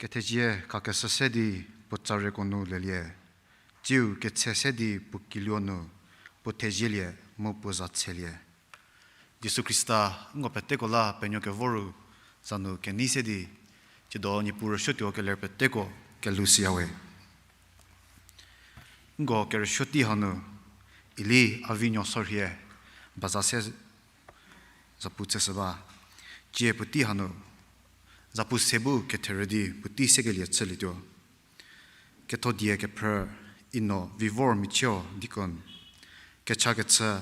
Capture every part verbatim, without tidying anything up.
Kethezie khakeshü se di puo tsareko nu lelie, tsiu ketse se di puo kiluo nu, puo thezielie mu puo za tselie. Jisu Khrista, nko peteko la penuo kevo ru za nu kenei se di, tsiedo Niepuu rüsuotuo keler peteko kelhou siyawe. Nko kerüsuo tei hanu, ili a vi nuo sorhie, baza se zapu tseshü ba. Tsie puotei hanu, zapu se bu ketherü di puotei sekelie chülietuo. Kethodie kephrü Ino Vivor Michio deacon, kechakechü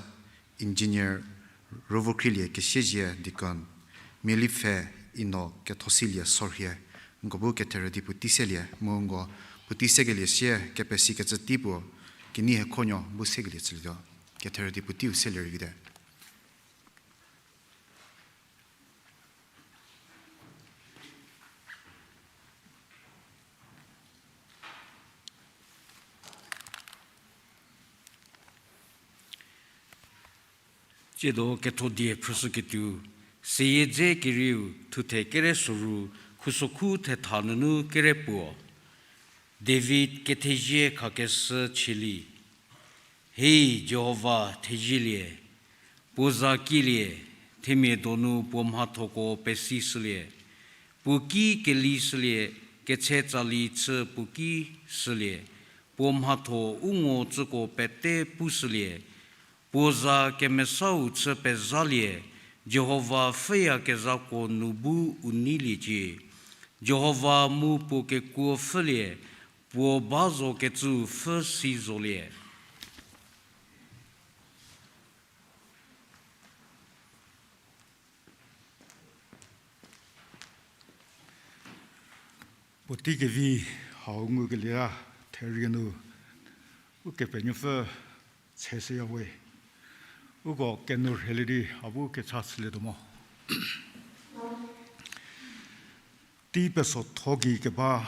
engineer Rüvokhrilie Kesiezie deacon, Mialipfhe Ino Kethosilie sorhie, nko bu ketherü di puotei selie mu nko puotei sekelie sie kepesikecü tei puo kenei hekhonuo bu sekelie chülietuo. Ketherü di puoteiu selie rei vite. Tsiedo kethodie phrüshüketuo, seyie dze kerieu thuthe kere soru, khusokhu thetha nunu kere puo. David kethezie khakeshü chielie. Hei Jihova thezielie, puo za kielie, themia donu puo mhathoko pesishülie, puo ki kelishülie, ketse tsali chü puo ki shülie, puo mhatho u ngo tsüko pete pushülie, puo za kemesau chü pezalie, Jihova pfhüyakezhako nu bu u neiliecie. Jihova mu puo kekuo pfhülie, puo ba zokecüu pfhü si zolie. Puotei kevi hau ngukelie a therie nu Ukepenuopfü tsheshüyawe. Uko kenu rhelie di a bu kecha chülietuo mo. Tei pesotho gei keba,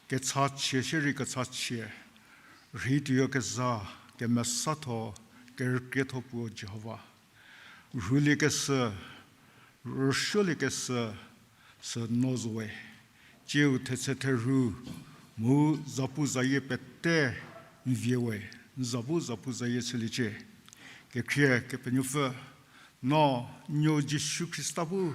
kechachie shierei kechachie, rhei tuoyakezha, kemesatho, kerükrietho puo Jihova. Rhuliekeshü, rüsuoliekeshü, sü no zowe. Tsieu thetse therhu, mu zapu zayie pete n vie we, n za bu zapu zayie chüliecie. Kekhrie Kepenuopfü, no nuo Jisu Khrista bu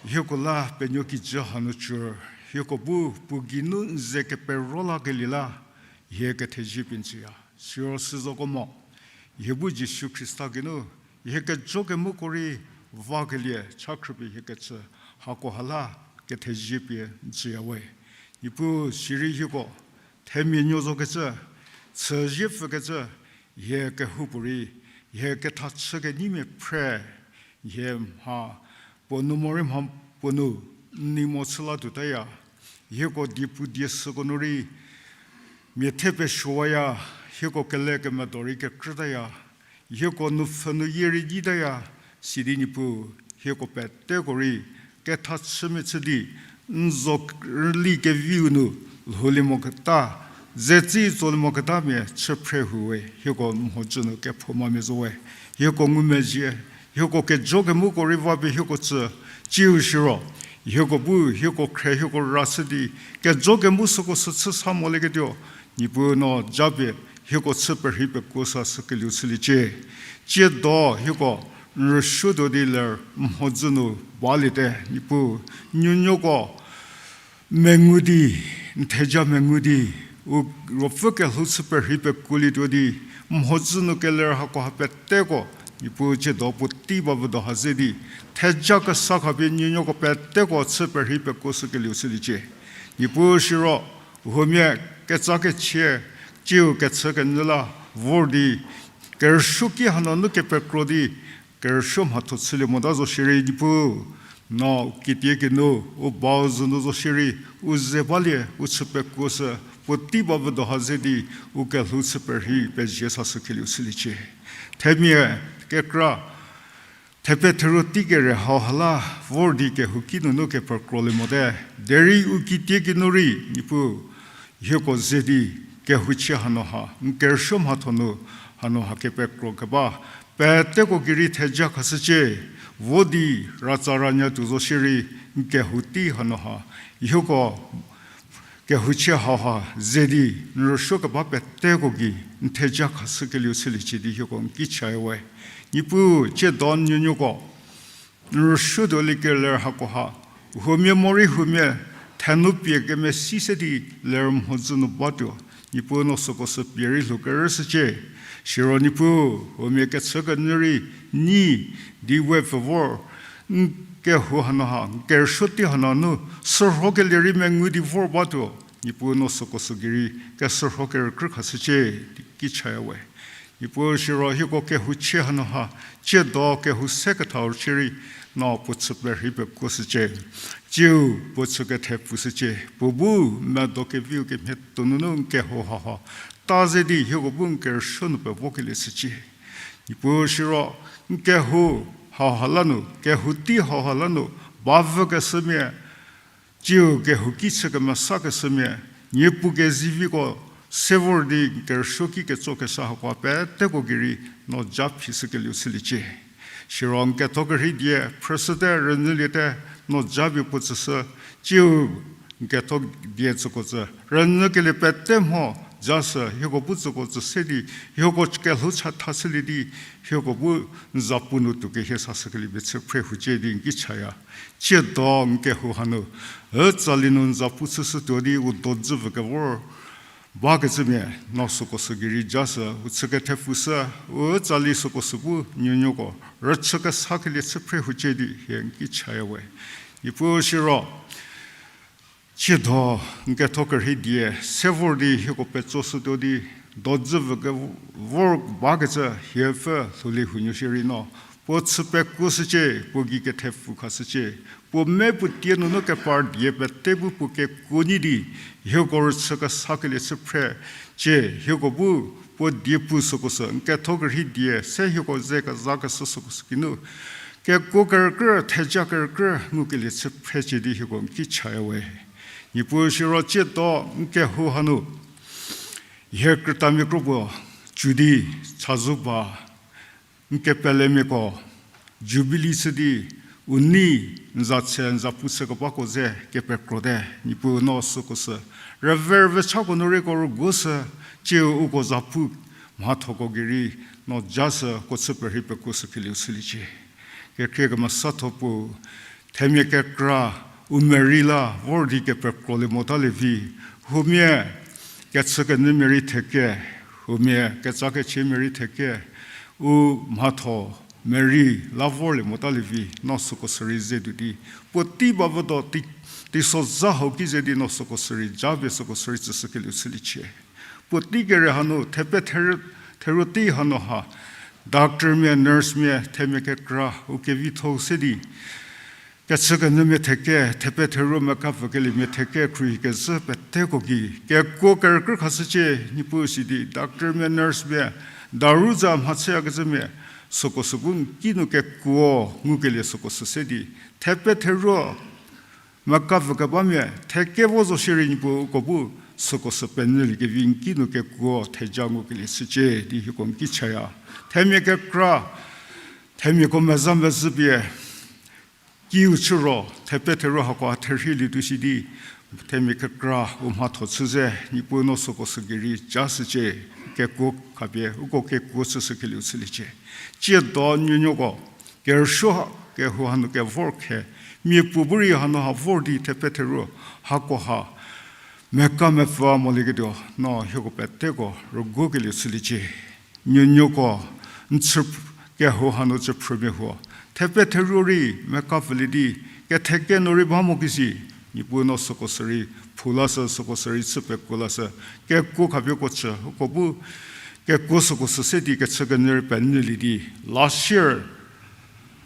hieko la penuo kijü hanu tsur, hieko bu puo geinu n ze kepero lakelie la, hie kethezie pie n tsüya. Siro süzoko mo, hie bu Jisu Khrista geinu hie kejo kemuko rei vakelie cha khrüpie hie kechü, hako ha la kethezie pie n tsüyawe. Niepuu sirei hieko themia nuo zokecü, chüzie pfükecü, hie kehoupuorei, hie kethachü keneimia phre, hie mha puo nu morei mha puo nu n nei mo chü la tutaya. Hieko diepu die süko nu rei mia the pesuowaya, hieko kele kemedo rei kekrütaya, hieko nupfhü nu yie rei nyitaya, sidi Niepuu, hieko peteko rei kethachümia chü di n zo rüli keviu nu lhoulie moketa, zetsi tsolie moketamia chü phre huwe, hieko mhodzü nu kephoumamia zowe, hieko ngumezhie, hieko kejo kemuko rei vapie hieko tsü, tsiu siro hieko bu hieko khre hieko ra chü di kejo kemu süko sü chü sa molieketuo, Niepuu no japie hieko chü perhei pekuo sa sükelieu chüliecie. Tsiedo hieko n rüsuotuo di ler mhodzü nu baliete, Niepuu, nuonuoko mengu di, n theja mengu di, u ruopfü kelhou chü perhei pekuolietuo di, mhodzü nu keler hako ha peteko, Niepuu tsiedo puotei ba vüdo ha ze di, theja kesa khapie nuonuoko peteko chü perhei pekuo sükelieu chüliecie. Niepuu siro, huomia ketsa kechie, tsiu kechü kenyü la vor di, kerüsuoki hanu nu kepekro di, kerüsuo mhatho chülie mota zo shierei Niepuu, no u kitie kinu, u bau zü nu zo shierei, u ze balie, u chü pekuoshü, puotei ba vüdo ha ze di, u kelhou chü perhei pezie sa sükelieu chüliecie. Themia kekra, thepe theru tei kere hau ha la vor di kehouki nunu kepekrolie mote, derei u kitie kinu rei, Niepuu, hieko ze di, kehouchie hanu ha, n kerüsuo mhatho nu, hanu ha kepekro keba, peteko gei rei theja khashücie, vo di ratsa ranyü tuo zo shierei n kehou tei hanu ha, hieko kehouchie hauha ze di n rüsuo keba peteko gei n theja khashükelieu chüliecie di hieko n ki chaya we. Niepuu, tsiedo n nuonuoko n rüsuo tuo liekeler hakoha, huomia morei huomia thenu pie kemesi se di ler mhodzü nu batuo. Niepuu, no süko sü pie rei lhou kerüshücie. Siro Niepuu, huomia kechükenyü rei nyi di we pfü vor, n kehou hanu ha, n kerüsuo tei hanu nu sürhokelie rei mengu di vor batuo. Niepuu, no süko sü gei rei kesürho kerükrü khashücie di ki chaya we. Niepuu, siro hieko kehouchie hanu ha, tsiedo kehou se kethau chierei no puo chü perhei pekuoshücie. Tsiu puo chü kethepfushücie. Puo bu medo keviu kemhie tuo nunu n kehou hauha ta ze di hieko bu n kerüsuo nu pevokelie chücie. Niepuu, siro n kehou hauha la nu, kehou tei hauha la nu, ba vükeshümia, tsiu kehouki chü kemesakeshümia, niepu keziviko se vor di n kerüsuo ki ketso kesa hakoha peteko gei rei no ja phishükelieu chüliecie. Siro n ketho kerhei die phrüshüte, rünyüliete, no ja pie puo tsüshü, tsiu n ketho die tsüko tsü rünyükelie pete mho ja sü hieko bu tsüko tsü se di, hieko kelhou cha thashülie di, hieko bu n zapu nu tuo kehie sashükeliemia chü phre hucie di n ki chaya. Tsiedo n kehou hanu, ütsali nu n zapu chüshütuo di u dodzü vü kevor bakecümia, no süko sü gei rei ja sü u chü kethepfushü, u ütsali süko sü bu nuonuoko rüchü kesakelie chü phre hucie di hie n ki chaya we. Niepuu, siro tsiedo n ketho kerhei die se vor di hieko petsoshütuo di dodzü vü kevor bakecü hie pfü lhoulie hunuo shierei no puo chü pekuoshücie, puo gei kethepfu khashücie. Puo me puo tie nunu kepar die pete bu puo kekuo nyi di hieko rüchü kesakelie chü phre cie, hieko bu puo diepu süko sü n ketho kerhei die se hieko ze kezakeshü süko sü kinu kekuo kerükrü, theja kerükrü ngukelie chü phrecie di hieko n ki chaya we. Niepuu, siro tsiedo n kehou hanu hie krütamia kro puo cü di chazou ba n kepelemiako Jubilee chü di u nei n za chü n zapu chü kebako ze kepekrote. Niepuu, no süko sü rüve rüve chako nu rei ko rüguo sü, tsiu uko zapu mhathoko gei rei no ja sü ko chü perhei pekuoshükelieu chüliecie. Kekhrie kemesatho puo, themia kekra u merei la vor di kepekrolie motalie vi, huomia kechükenyümia rei theke, huomia ketsakechiemia rei theke, u mhatho merei la vorlie motalie vi, no süko sü rei ze tuo di puotei ba vüdo tei, teisozha hau ki ze di no süko sü rei ja pie süko sü rei tsüshükelieu chüliecie. Puotei kere hanu thepe theru, theru tei hanu ha, doctormia, nursemia, themia kekra u kevitho se di kechükenyümia theke, thepe theru mekapfükeliemia theke, khruohi kezhü peteko gei kekuo kerükrü khashücie. Niepuu, sidi doctormia, nursemia, daru za mhachüyakecümia süko sü bu n ki nu kekuo ngukelie süko sü se di thepe theru mekapfükebamia theke vo zo shierei Niepuu uko bu süko sü penyüliekevi n ki nu kekuo theja ngukelie chücie di hieko n ki chaya. Themia kekra, themiako meza mezhü pie kiu chü ro thepe theru hako a therhielie tuo shi di themia kekra u mhatho chü ze, Niepuu, no süko sü gei rei ja shücie. Kekuo khapie uko kekuo chüshükelieu chüliecie. Tsiedo nuonuoko kerüsuo kehou hanu kevor khe, mia puo bu rei hanu ha vor di thepe theru hako ha meka mepfü molieketuo no hieko peteko rüguokelie chüliecie. Nuonuoko n chü kehou hanu chüphrümia huo thepe theru rei mekapfülie di ketheke nu rei ba mo kisi, Niepuu, no süko sü rei phoulashü, süko sü rei chü pekuolashü. Kekuo khapie uko chü, uko bu kekuo süko sü se di kechükenyü rei penyülie di last year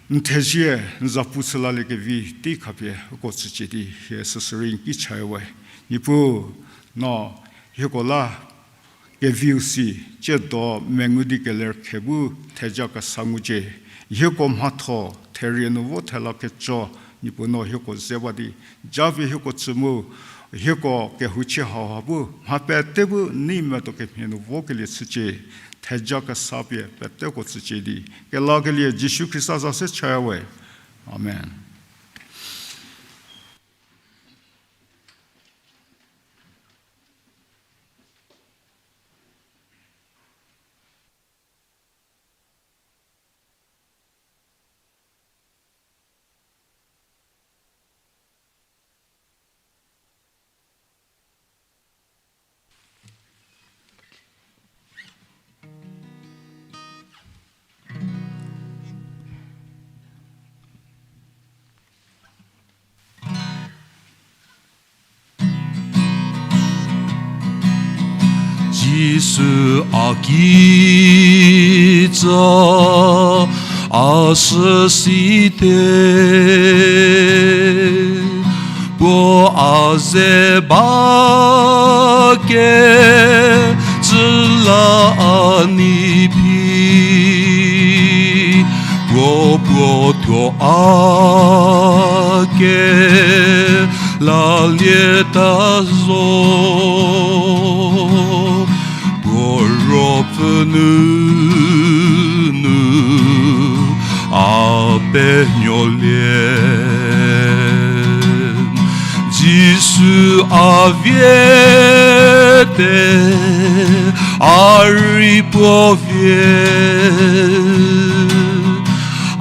n thezie n zapu chü laliekevi tei khapie uko chücie di hie süsü rei n ki chaya we. Niepuu, no hieko la keviu si, tsiedo mengu di keler khe bu theja kesa ngucie. Hieko mhatho therie nu vo thela keco, Niepuu, no hieko ze ba di japie hieko tsü mu, hieko kehouchie hauha bu mha pete bu nei medo kemhie nu vokelie chücie. Theja kesa pie peteko tsücie di kelakelie Jisu Khrista za se chaya we. Amen. Jisu a kitsa a süsite, puo a ze ba kecü la a nei phi, puo puo thuo a kelalie ta zo, puo ruopfü nunu a penuolie. Jisu a vie te, a rei puo vie.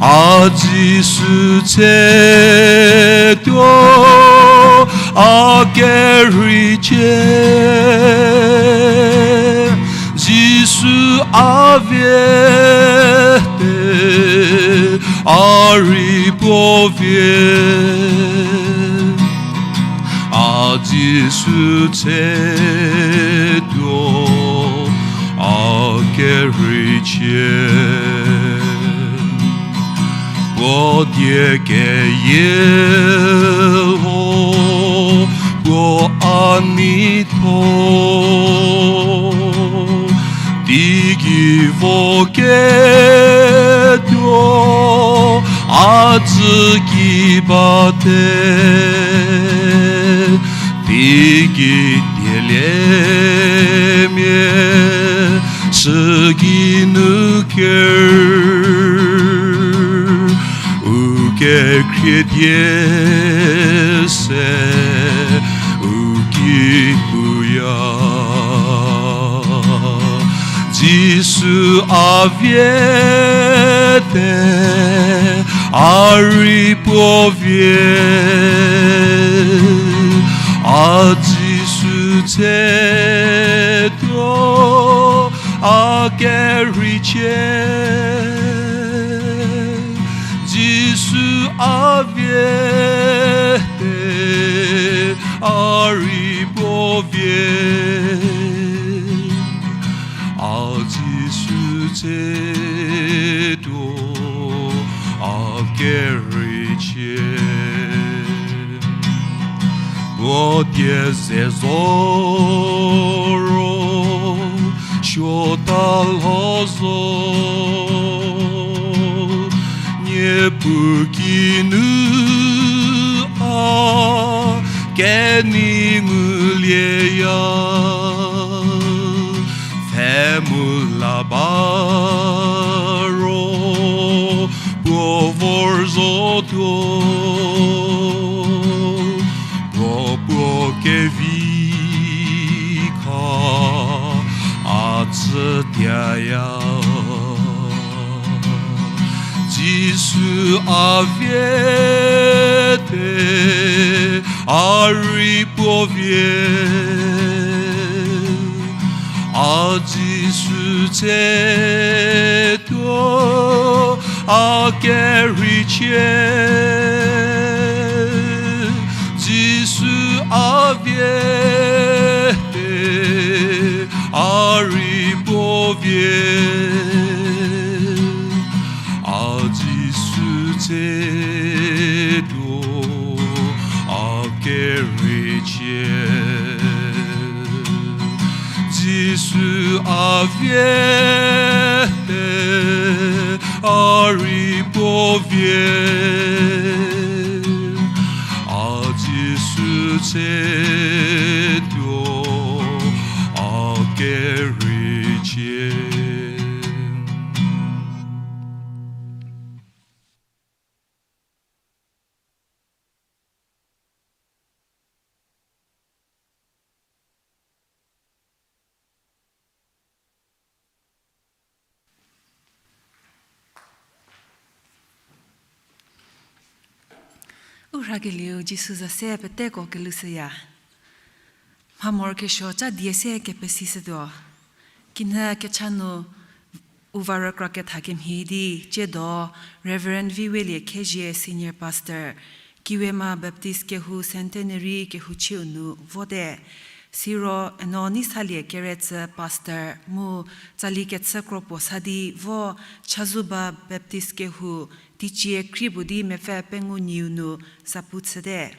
A Jisu tse tuo a kerhei cie. Jisu a vie te, a rei puo vie. A Jisu tse tuo a kerhei cie. Puo die keyie lho, puo a neitho, teigei vo ketuo a tsü ki bate, teigei dielie mia sü geinu ker, u kekhrie die se u ki puya. Jisu a vie te, a rei puo vie. A Jisu tse tuo a kerhei cie. Jisu a vie te, a rei puo vie. A Jisu tse tuo a kerhei cie. Puo die ze zo ro suota lho zo, Niepuu kinu a kenei ngulieya. Pfhe mu la ba ro puo vor zotuo, puo puo kevi kha a tsütiaya. Jisu a vie te, a rei puo vie. A Jisu tse tuo a kerhei cie. Jisu a vie te, a rei puo vie. A Jisu tse tuo a kerhei cie. Jisu a vie te, a rei puo vie. A Jisu tse tuo a kerhei cie. U rhakelieu Jisu za se peteko kelushüya. Mhamor kesuo ca die se kepesishütuo. Kinhü kecha nu u va rükra ketha kemhie di, tsiedo Reverend Viwelie Khezhie, Senior Pastor, Kiwema Baptist kehou Centenary kehouchieu nu vote. Siro Eno Neisalie Keretsü Pastor mu tsali kechü kro puo sa di vo Chazuba Baptist kehou teicie krie puo di mepfü pengou nyieu nu zapu chüte.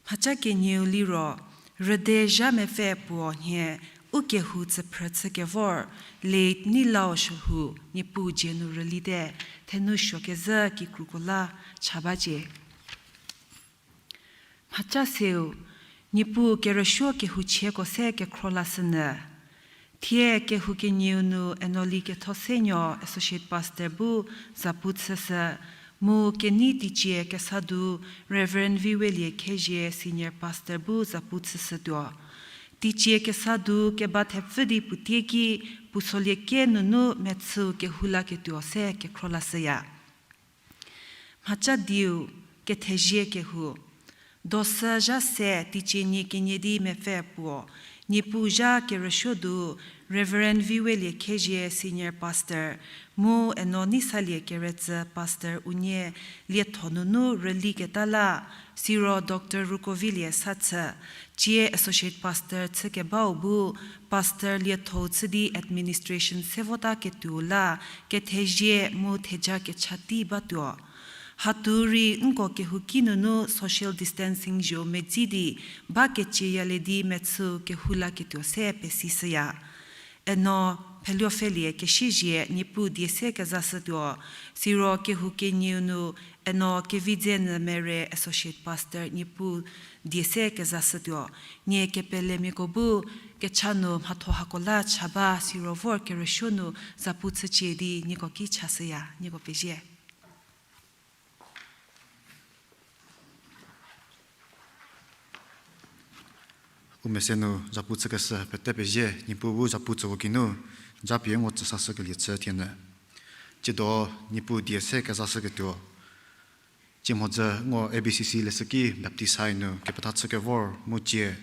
Mhaca kenieu liro, rüde zha mepfü puo nhie u kehou tsüphrü chükevor, late Neilao Shürhu, Niepuu dzie nu rülite, thenu suokezhü kikruko la cha bacie. Mhaca seu, Niepuu kerüsuo kehouchieko se kekhro lashünyü. Thie kehou kenieu nu Enoli Kethosenuo Associate Pastor bu zapu chüshü, mu kenei teicie kesadu Reverend Viwelie Khezhie Senior Pastor bu zapu chüshütuo. Teicie kesadu keba thepfü di puotie ki puo solieke nunu mechüu kehou laketuo se kekhro lashüya. Mhaca diu, Kethezie kehou. Dosü zha se teicie nie kenie di mepfü puo, Niepuu zha kerüsuo du Reverend Viwelie Khezhie Senior Pastor, mu Eno Neisalie Keretsü Pastor unie lietho nunu rüliketa la, siro Doctor Rukovilie Sathü, cie Associate Pastor chükebau bu, Pastor lietho chü di administration se vota ketuo la, kethezie mu theja kecha tei batuo. Hatu rei nko kehouki nunu social distancing zho medzi di, ba kecieyalie di mechüu kehou laketuo se pesishüya. Eno Pheluopfhelie Kesiezie Niepuu die se kezashütuo, siro kehou kenieu nu Eno Kevidzenyü Mere Associate Pastor Niepuu die se kezashütuo, nie kepelemiako bu kecha nu mhatho hako la cha ba siro vor kerüsuo nu zapu chücie di nieko ki chashüya, nieko pezie. U mese nu zapu chükeshü pete pezie, Niepuu bu zapu tsüko kinu, japie nko tsüsashükelie chü thienyü. Tsiedo Niepuu die se kezashüketuo. Tsie mhodzü nko A B C C leshüki Baptist High nu kepetha chükevor mu tsie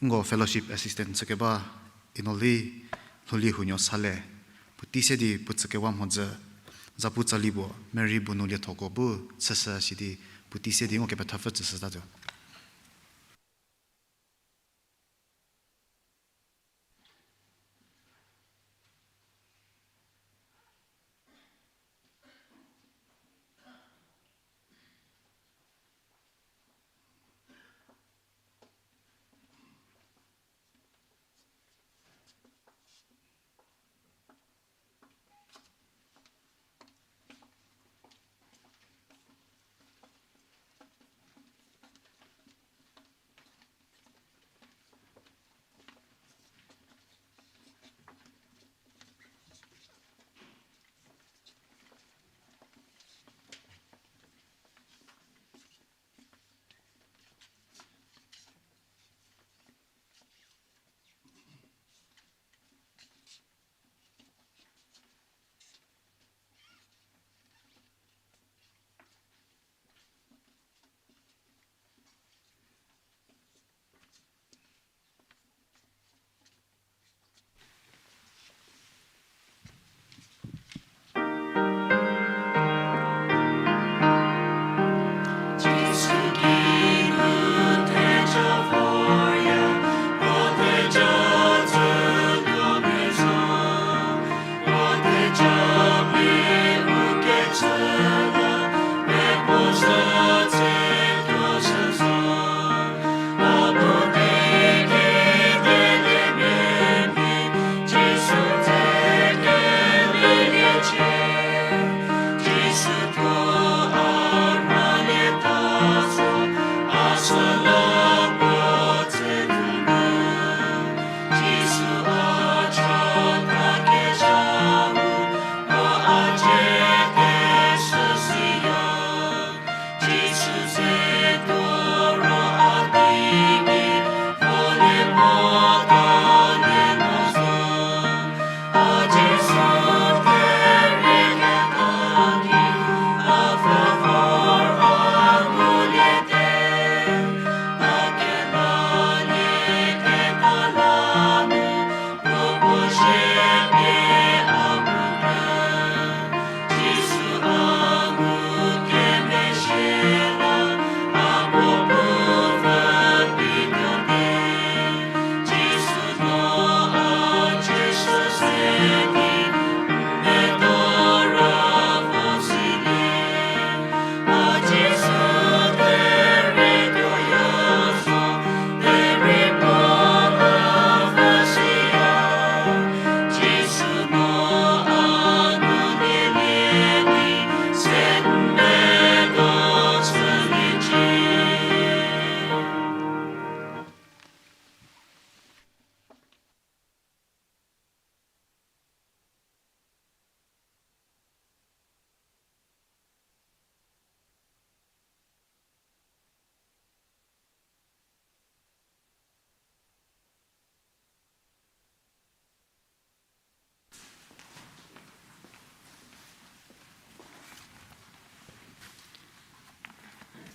nko fellowship assistant chükeba Inoli Lhouliehounuo Sale, puotei se di puo tsükewa mhodzü zapu tsali puo Mary bu nu liethoko bu chüshü sidi puotei se di nko kepethapfü tsüshütatuo.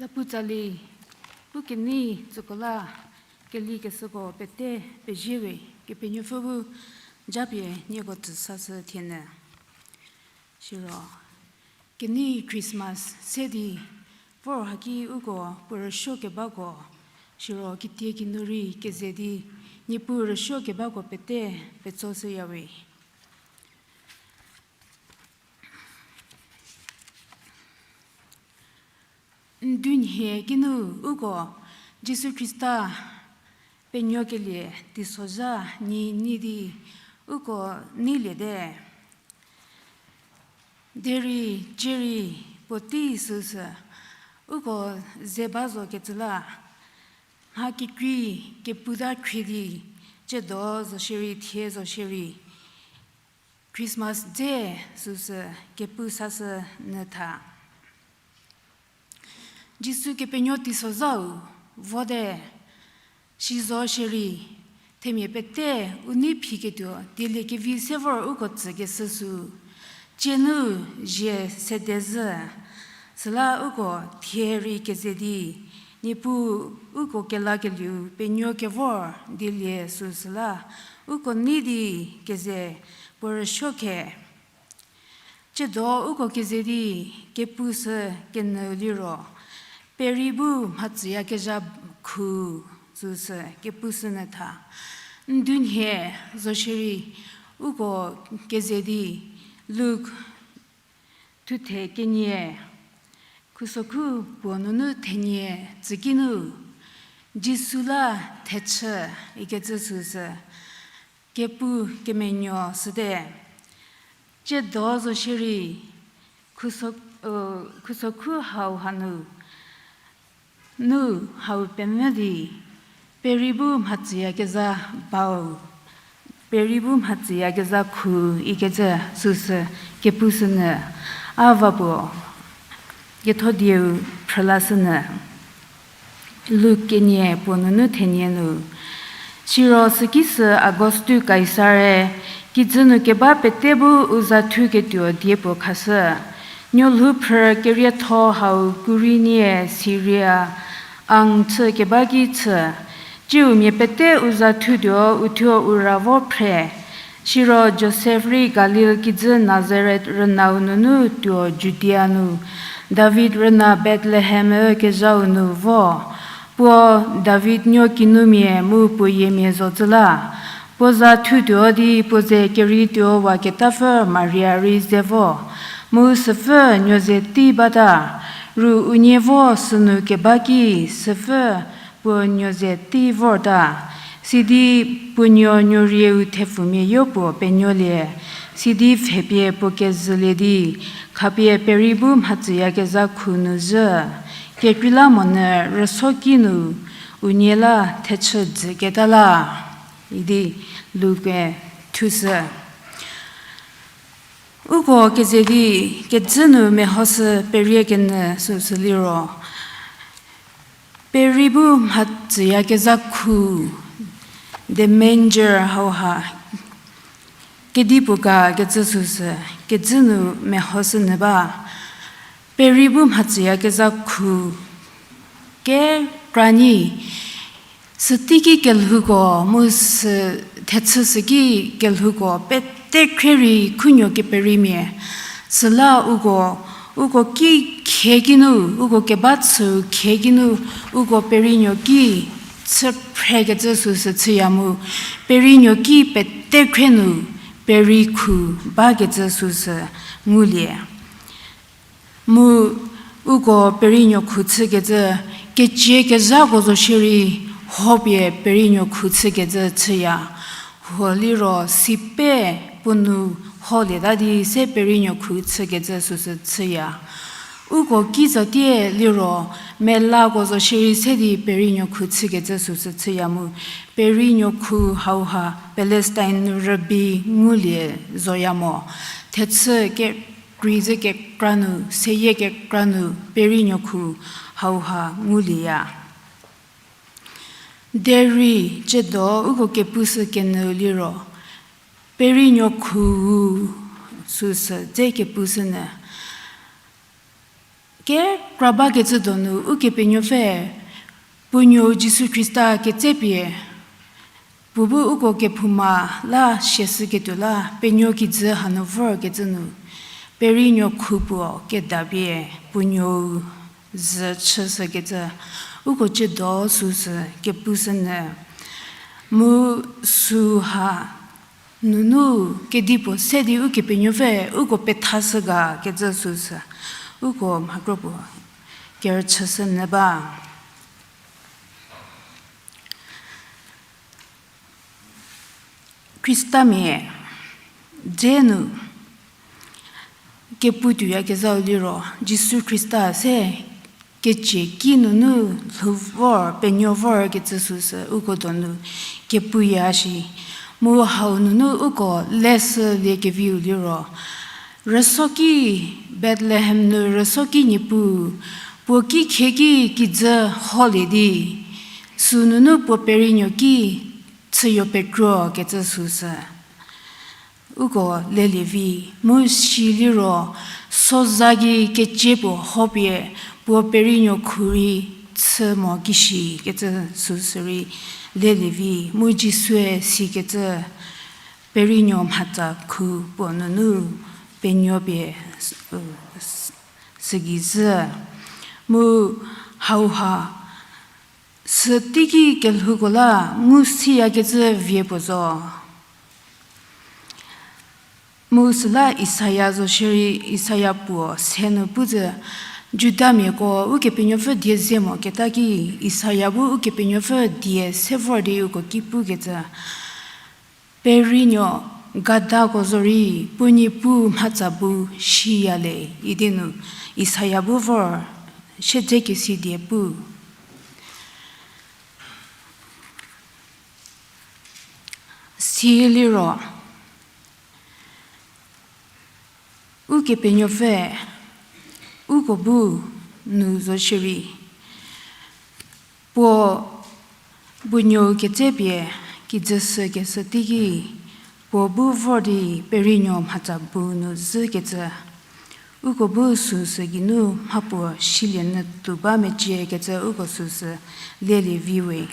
Tapu tsali, u kenei tsüko la, keli kesüko pete pezie we, Kepenuopfü bu japie nieko tsü sashü thienyü. Siro, kenei Christmas se di, vor haki uko puo rüsuo kebako, siro kitiekinu rei keze di, Niepuu rüsuo kebako pete petsoshüya we. Ndunhie kinu uko Jisu Khrista penuokelie teisozha nyi nei di uko neiliete. Derei, cierei, puotei süsü, uko ze ba zo kecü la, mha kekrei, keputa khrie di, tsiedo zo shierei, thie zo shierei, Christmas dze süsü, kepu sashü nyü tha. Jisu kepenuo teisozhau vote, si zo shierei, themia pete u nei phiketuo dieliekevi se vor uko tsükeshü sü, tsienu zie sede zhü, süla uko thie rei keze di, Niepuu uko kelakelieu penuo kevor dielie süsü la, uko nei di keze puo rüsuo khe. Tsiedo uko keze di kepushü kenyü liro, perei bu mhatsüyakezha khu süsü kepushü nyü tha. Ndunhie zo shierei uko keze di Luk thuthe kenie, khusokhu puo nunu thenie tsükinu, Jisu la thechü ikecü süsü kepu kemenuo shüte. Tsiedo zo shierei, khuso-, u, khusokhu hau hanu, nu hau pemvü di, perei bu mhatsüyakezha bau, perei bu mhatsüyakezha khu ikecü süsü kepushü nyü, a va puo ketho dieu phrülashü nyü. Luk kenie puo nunu thenie nu. Siro süki sü Agustu Kaisare, kijü nu keba pete bu u za thuketuo die puo khashü. Nuolhou phrü kerietho hau Kurini-e Siria ang chü keba ki chü. Tsiu mia pete u za thutuo uthuo u ra vo phre. Siro Josef rei Galil kijü Nazaret rünau nunu tuo Judia nu, David rüna Bethlehem-e kezhau nu vo. Puo David nuo kinumia mu puo yiemia zocü la. Puo za thutuo di puo ze kerei tuo waketapfü Maria rei ze vo. Mu süpfü nuoze tei bata, ru unie vo sünu keba ki süpfü puo nuoze tei vorta. Sidi puo nuo nuorieu thepfumia yopuo penuolie. Sidi pfhepie puo kezhülie di, khapie perei bu mhatsüyakezha khu nu zhü. Kekreilamonyü rüso ki nu unie la thechü dzüketa la. Idi Luke thushü. Uko keze di, kejü nu mehoshü perie kenyü süsü liro, perei bu mhatsüyakezha khu, the manger hauha, kedipuo ga kecü süsü, kejü nu mehoshü nyü ba, perei bu mhatsüyakezha khu, kekra nyi, süteiki kelhouko, mu sü thechü süki kelhouko, pete khrie rei khunuo kepereimia. Süla uko, uko ki khie kinu, uko keba chüu khie kinu, uko perienuo ki chü phrekecü süsü chüya mu, perienuo ki pete khrie nu, perei khu bakecü süsü ngulie. Mu uko perienuo khu chükecü, kecie kezhako zo shierei, hopie perienuo khu chükecü chüya. Huo liro sipe puo nu holieta di se perienuo khu chükecü süsü chüya. Uko ki zatie liro, melako zo shierei se di perienuo khu chükecü süsü chüya mu, perienuo khu hauha Palestine nu rübei ngulie zoya mo. Thechü kekrei zhü kekra nu, seyie kekra nu, perienuo khu hauha ngulieya. Derei, tsiedo uko kepushü kenyü liro, perienuo khu süsü dze kepushünyü. Kekra bakecü donu Ukepenuopfü puo nuou Jisu Khrista ketsepie, puo bu uko kephouma la siashüketuo la penuo kijü hanu vorkecü nu, perienuo khu puo kedapie puo nuou zü chüshükecü, uko ciedo süsü kepushünyü. Mu süha nunu kedipuo se di Ukepenuopfü uko pethashü ga kecü süsü, uko mhakro puo kerüchüshünyü ba. Khristamia dze nu kepu tuoyakezhau liro, Jisu Khrista se kecie ki nunu lhou vor, penuo vorkecü süsü uko donu kepuya shi. Mu hau nunu uko leshülie keviu liro, rüso ki, Bethlehem nu rüso ki Niepuu, puo ki khieki kijü holie di, sünunu puo perienuo ki chüyo pekro kecü süsü uko lelie vi. Mu si liro, soza gei kecie puo hopie puo perienuo khu rei chü mo kishi kecü süsü rei lelie vi. Mu Jisue sikecü, perienuo mhatsa khu puo nunu penuo pie, sügei zhü. Mu hauha süteiki kelhouko la ngu siyakecü vie puo zo. Mu süla Isaia zo shierei, Isaia puo se nu pu zhü, Judamiako Ukepenuopfü die ze moketa ki, Isaia bu Ukepenuopfü die se vor di uko ki pukecü, perienuo gadako zorei puo niepuu mhatsa bu shiya le, idi nu Isaia bu vor siedzekesi die pu. Siliro, Ukepenuopfü uko bu nu zo shierei, puo bu nuou ketsepie kijü sükeshü teiki, puo bu vor di perienuo mhatsa bu nu zhükecü, uko bu süsü geinu mhapuo silie nyü tuo ba meciekecü uko süsü lelie vi we.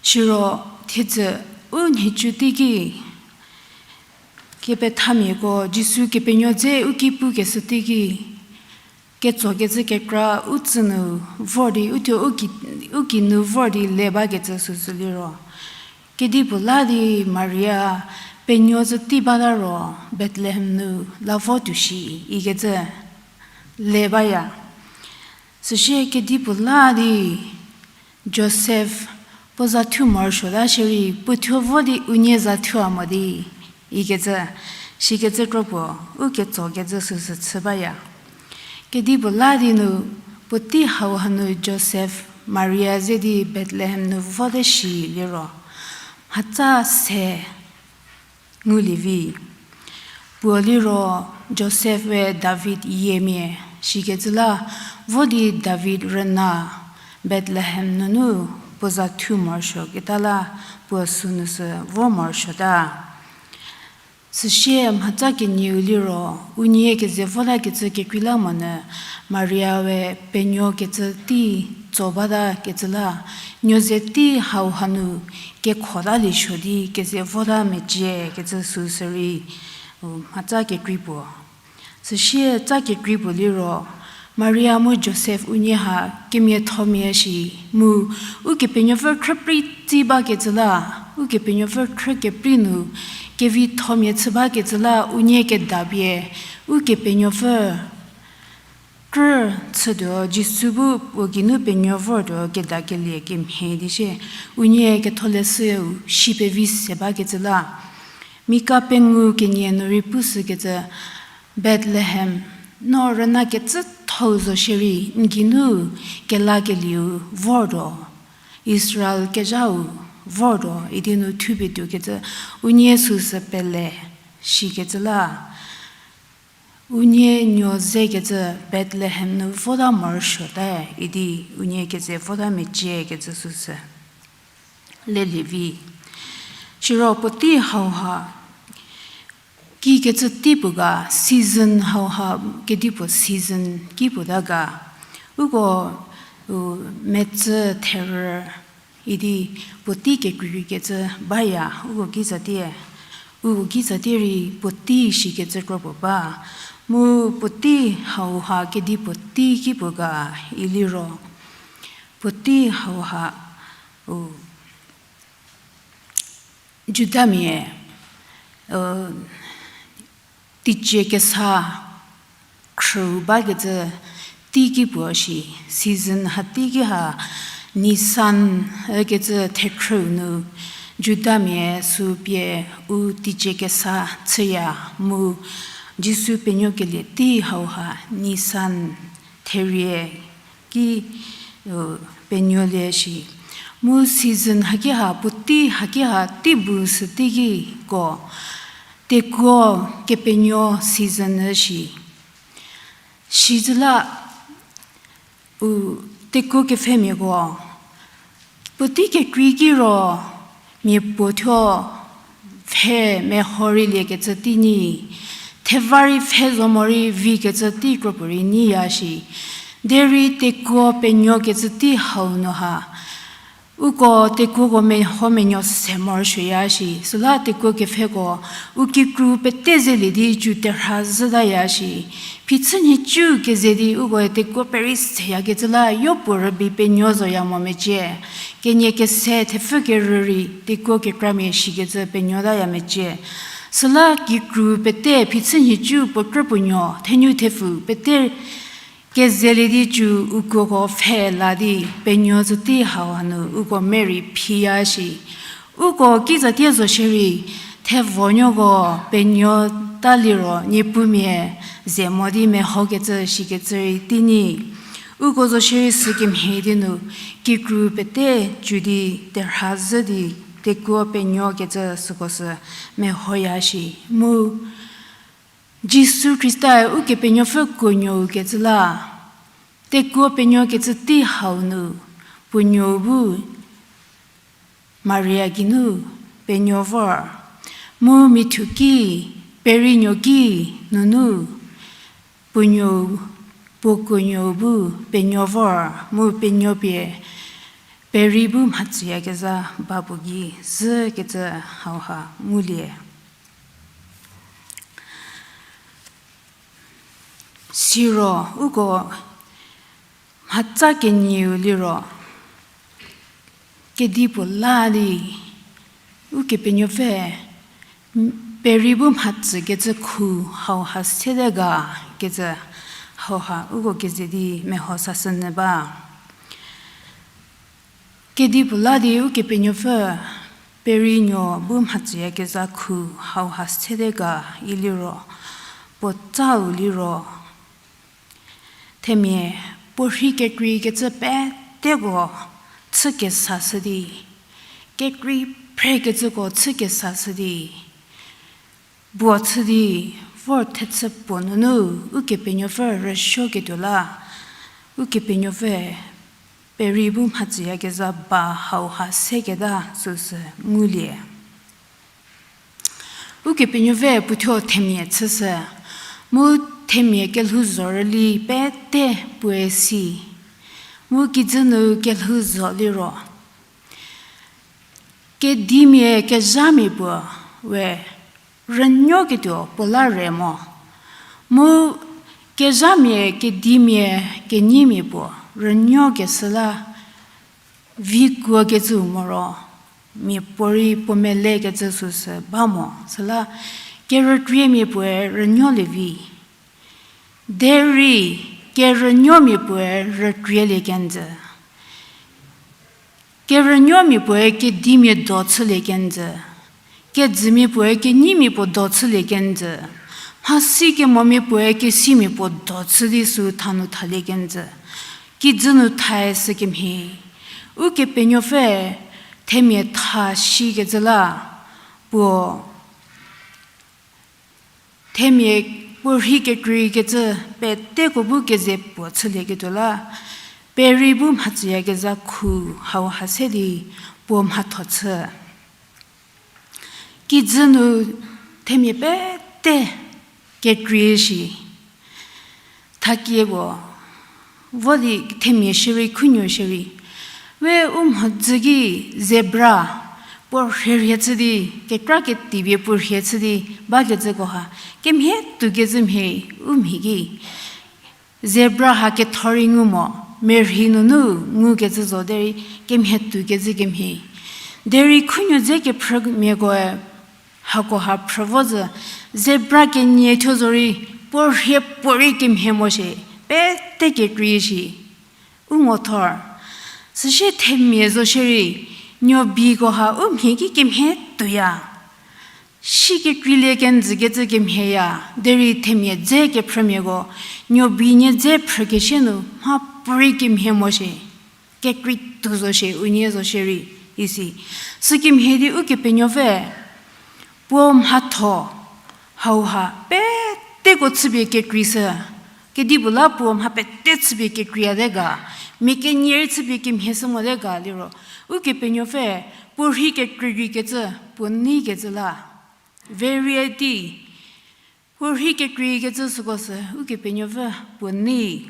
Siro thiedzü u nhicu teiki, kepethamiako Jisu Kepenuo dze u ki pukeshü teiki, ketsokecü kekra u tsü nu vor di, u tuo u ki, u ki nu vor di le bakecü süsü liro, kedipuo la di Maria penuo zhü tei bata ro Bethlehem nu la vo tuo shi ikecü le baya. Süsie kedipuo la di Josef puo za thu morosuota shierei, puo thuo vo di unie za thua mo di ikecü, sikecü kropuo u ketsokecü süsü chü baya. Kedipuo la di nu, puotei hau hanu Josef, Maria ze di Bethlehem nu vote shi liro, mhatsa se ngulie vi. Puo liro Josef we David yiemia, sikecü la vo di David rüna Bethlehem nunu puo za thu morosuoketa la puo sünu sü vo morosuota. Süsie mhatsa kenieu liro, unie keze votakecü kekreilamonyü, Maria we penuo kecü tei tso batakecü la, nuo ze tei hau hanu kekhotalie suo di keze vota meciekecü süsü rei, u, mhatsa kekrei puo. Süsie tsa kekrei puo liro, Maria mu Josef unie ha kemiathomia shi, mu Ukepenuopfü khrüprei tsi bakecü la, Ukepenuopfü khrü keprei nu kevithomia chü bakecü la unie kedapie, Ukepenuopfü krü chütuo, Jisu bu puo geinu penuo vortuo kedakelie kemhie di shie, unie ketholeshüu si pevi se bakecü la. Mika pengou kenie nu rei pushükecü, Bethlehem, no rüna kecüthou zo shierei, n geinu kelakelieu vortuo, Israel kezhau vortuo idi nu thupie tuokecü, unie süsü pele shikecü la. Unie nuo zekecü Bethlehem nu vota morosuote idi unie keze vota meciekecü süsü lelie vi. Siro puotei hauha Kikecü tei puo ga, season hauha kedipuo season ki puo ta ga. Uko, u, metsü therü idi puotei kekreikecü baya, uko kitsatie. Uko kitsatie rei puotei shikecü kro puo ba. Mu puotei hauha kedipuo tei ki puo ga iliro. Puotei hauha, u, Judamia, u, teicie kesa khrüu bakecü tei ki puo shi, season ha tei ki ha Nisan, ükecü thekhrüu nu Judamia sü pie u teicie kesa chüya mu Jisu penuokelie tei hauha Nisan therie ki, u, penuolie shi. Mu season haki ha, puotei haki ha, tei bu sü teikiko, tekuo kepenuo season shi. Shizüla, u, tekuo kepfhemiako puotei kekrei ki ro, mia puo thuo pfhe meho rei liekecü tei nyi, theva rei pfhe zo morei vikecü tei kro puorei nyiya shi. Derei tekuo penuokecü tei hau nu ha, uko tekuoko meho menuo se morosuoya shi. Süla tekuo kepfheko, u kikru pete zelie di cü terha zhütaya shi. Phichü nhicu keze di ukoe tekuo perei seyakecü la yopuo rübei penuo zoya mo mecie. Kenie kese thepfü kerü rei tekuo kekramia shikecü penuotaya mecie. Süla kikru pete phichü nhicu puo krü puo nuo, thenu thepfu pete kezelie di cü ukuoko pfhe la di penuo zhü tei hau hanu uko merei phiya shi. Uko kitsatie zo shierei, thevonuoko penuo ta liro Niepumia ze mo di mehokecü shikecü rei tei nyi. Uko zo shierei sükemhie di nu, kikru pete cü di terha zhü di tekuo penuokecü süko sü mehoya shi. Mu Jisu Khristae Ukepenuopfü kuonuou kecü la, tekuo penuokecü tei hau nu, puo nuou bu Maria geinu penuo vor, mu mithuki, perienuo ki nunu, puo nuou, puo kuonuou bu penuo vor, mu penuo pie, perei bu mhatsüyakezha ba puo gei zhükecü hauha ngulie. Siro uko mhatsa kenieu liro, kedipuo la di, Ukepenuopfü, perei bu mhatsükecü khu hauha sede ga kecü hauha uko keze di meho sashünyü ba. Kedipuo la di Ukepenuopfü, perienuo bu mhatsüyakezha khu hauha sede ga iliro, puo tsau liro, themia puo rhi kekreikecü peteko chü kesashü di, kekrei phrekecüko chü kesashü di, puo chü di vor thechü puo nunu Ukepenuopfü rüsuoketuo la, Ukepenuopfü perei bu mhatsüyakezha ba hauha seketa süsü ngulie. Ukepenuopfü puothuo themia chüshü, mu themia kelhouzho rüli pete puoe si, mu kijü nu kelhouzho liro, kedimia kezhamia puo we rünuoketuo puo la re mo. Mu kezhamia, kedimia, kenyimia puo rünuokeshü la vikuokecü moro, miapuorei puo melekecü süsü ba mo. Süla kerükriemia puoe rünuolie vi. Derei kerünuomia puoe rükrielie kenjü. Kerünuomia puoe kedimia do chülie kenjü. Kejümia puoe kenyimia puo do chülie kenjü. Mhasi kemomia puoe kesimia puo do chü di sü thanu thalie kenjü. Kijü nu thae sükemhie, Ukepenuopfü themia tha shikecü la, puo themia puo rhi kekreikecü peteko bu keze puo chülieketuo la, perei bu mhatsüyakezha khu hauha se di puo mhatho chü. Kijü nu themia pe-, pete kekrei shi. Thakie puo, vo di themia shierei, khunuo shierei. We u mhodzü ki zebra, puo rhie rhie chü di, kekra ketipie puo rhie chü di, bakecüko ha, kemhie tuokecü mhie, u mhi ki. Zebra ha ketho rei ngu mo, merhi nunu ngukecü zo derei kemhie tuokecü kemhie. Derei khunuo dze kephrümiakoe, hako ha phrü vo zü, zebra kenie thuo zorei, puo rhie puorei kemhie mo shie, pete kekrei shi. U ngo thor. Süsie themia zo shierei, nuobiko ha u mhie ki kemhie tuoya. Si kekreilie kenjükecü kemhieya, derei themia dze kephrümiako, nuobi nie dze phrükesie nu mha puorei kemhie mo shie, kekrei tuo zo shie, unie zo shierei, isi. Sükemhie di Ukepenuopfü, puo mhatho, hauha, peteko chüpie kekreishü, kedipuo la puo mha pete chüpie kekreiya te ga, mia kenie rei chüpie kemhie shü mote ga liro, Ukepenuopfü, puo rhei kekreireikecü, puo neikecü la. Variety. Puo rhei kekreikecü süko sü, Ukepenuopfü puo nei.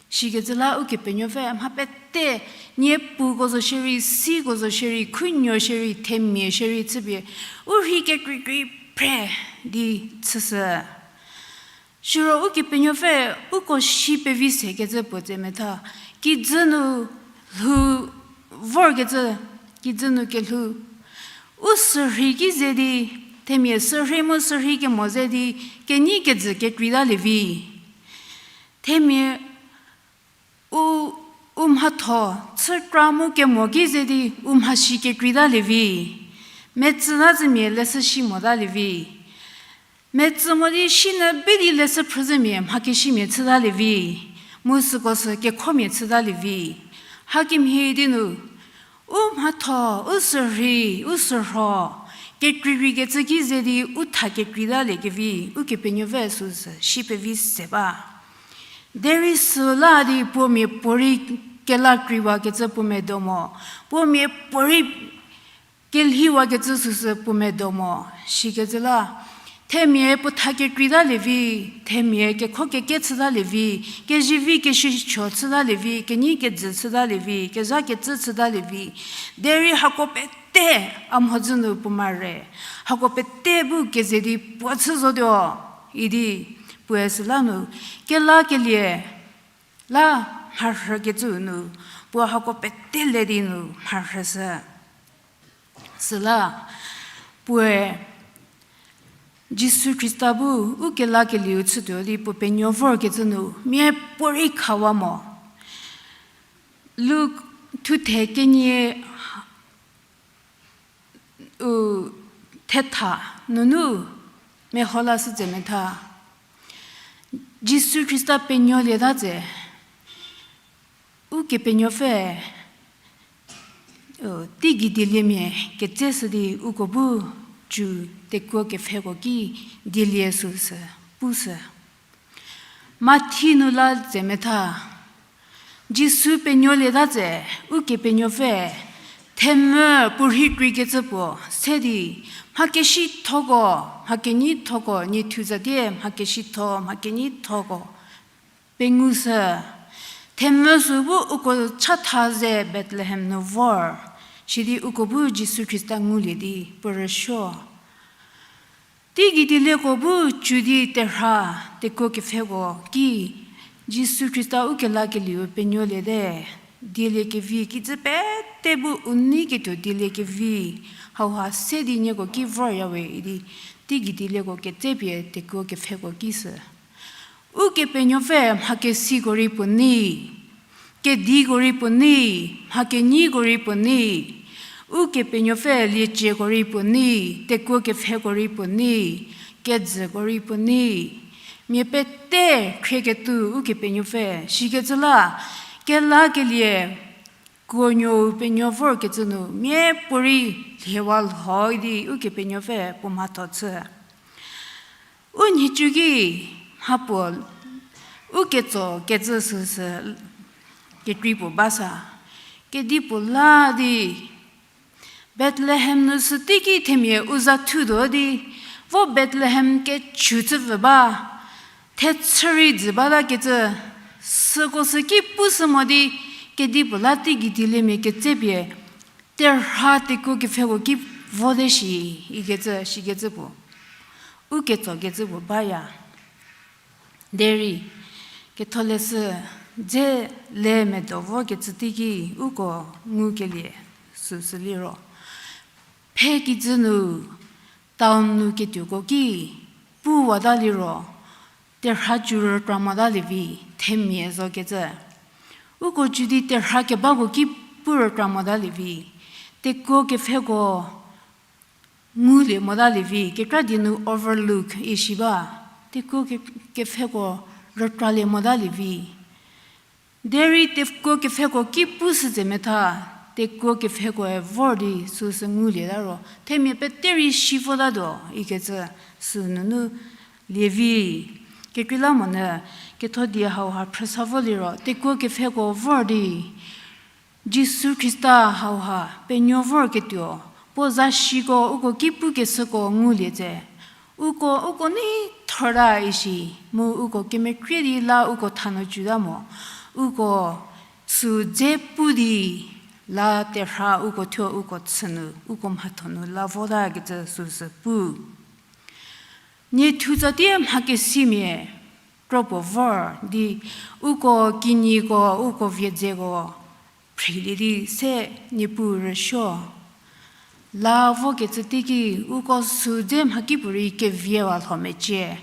Shikecü la Ukepenuopfü mha pete, niepuko zo shierei, siko zo shierei, khunuo shierei, themia shierei chüpie, u rhei kekreikrei phre di chüshü. Siro Ukepenuopfü uko si pevi sekecü puo tse metha, kijü nu lhou vorkecü, kijü nu kelhou. U sürhei ki ze di, themia sürhei mu sürhei kemo ze di, kenyi kejü kekreitalie vi. Themia u, u mhatho, chükra mu kemo ki ze di, u mhasi kekreitalie vi. Metsüta zümia leshü si motalie vi. Metsü mo di sinyü bi di leshü phrüzhümia mhakesimia chütalie vi. Mu süko sü kekhomia chütalie vi. Hakemhie di nu, u mhatho, u sürhei, u sürho, kekreireikecü ki ze di u tha kekreitalie kevi, Ukepenuopfü süsü si pevi se ba. Derei süla di puo mia puorei kela kreiwakecü puo medo mo, puo mia puorei kelhiwakecü süsü puo medo mo, shikecü la. Themia puo tha kekreitalie vi, themia kekho keke chütalie vi, kezivi kesicho chütalie vi, kenyi kejü chütalie vi, kezha kecü chütalie vi. Derei hako pete a mhodzü nu puo mare. Hako pete bu keze di puo chü zotuo, idi puoe süla nu, kelakelie la mharhükecü nu, puo hako pete le di nu mharhüshü. Süla, puoe Jisu Khrista bu u kelakelieu chütuo di puo penuo vorkecü nu, miapuorei khawa mo. Luk thuthe kenie u thetha nunu meho lashü tse metha. Jisu Khrista penuolieta tse, Ukepenuopfü, u, teigei dieliemia ketseshü di uko bu cü tekuo kepfheko ki dielie süsü, pushü. Mathi nu la tse metha, Jisu penuolieta tse, Ukepenuopfü, themvü puorhi kreikecü puo se di, mhakesithoko, mhakenyithoko, nie thuzatie mhakesitho, mhakenyithoko pengushü. Themvü sü bu uko chatha ze Bethlehem nu vor, sidi uko bu Jisu Khrista ngulie di puo rüsuo. Teigei dielieko bu cü di terha tekuo kepfheko ki, Jisu Khrista u kelakelieu penuoliete, dieliekevi kijü pete bu u neiketuo dieliekevi, hauha se di nieko ki voryawe idi, teigei dielieko ketsepie tekuo kepfheko ki sü. Ukepenuopfü mhakesiko rei puo nei, kediko rei puo nei, mhakenyiko rei puo nei, Ukepenuopfü liecieko rei puo nei, tekuo kepfheko rei puo nei, kejüko rei puo nei. Mia pete khrieketuo Ukepenuopfü, shikecü la, kelakelie, kuonuou penuo vorkecü nu, miapuorei lhiewa lhou di Ukepenuopfü puo mhatho chü. U nhicu ki mhapuo u ketso kecü süsü kekrei puo basa. Kedipuo la di Bethlehem nu süteiki themia u za thutuo di, Vo Bethlehem kechü chüpfü ba, thechü rei dzü batakecü, süko sü ki pushü mo di, kedipuo la teigei dieliemia ketsepie, terha tekuo kepfheko ki vote shi, ikecü, shikecü puo. U ketsokecü puo baya. Derei, ketholeshü dze le medo vokecü teiki uko ngukelie süsü liro, phe kijü nu, town nu ketuoko ki puwata liro, terha cü rükra motalie vi, themia zokecü. Uko cü di terha kebako ki pu rükra motalie vi, tekuo kepfheko ngulie motalie vi, kekra die nu overlook ishi ba, tekuo ke-, kepfheko rükralie motalie vi. Derei tekuo kepfheko ki pushü tse metha, tekuo kepfhekoe vor di süsü ngulieta ro, themia pete rei shi votatuo, ikecü sü nunu lie vi. Kekreilamonyü, ketho die hauha phrüsa vo liro, tekuo kepfheko vor di, Jisu Khrista hauha penuo vorketuo, puo zashiko uko ki pukeshüko ngulie tse, uko, uko nei thorta ishi, mu uko kemekrie di la uko thanu cüta mo, uko sü dze pu di la terha uko thuo uko chü nu, uko mhatho nu la votakecü süsü pu. Nie thutsatie mhakesimia kropuo vor di, uko kinyiko, uko viedzeko phrilie di se Niepuu rüsuo. La vokecü teiki, uko sü dze mhakipuorei keviewa lho mecie.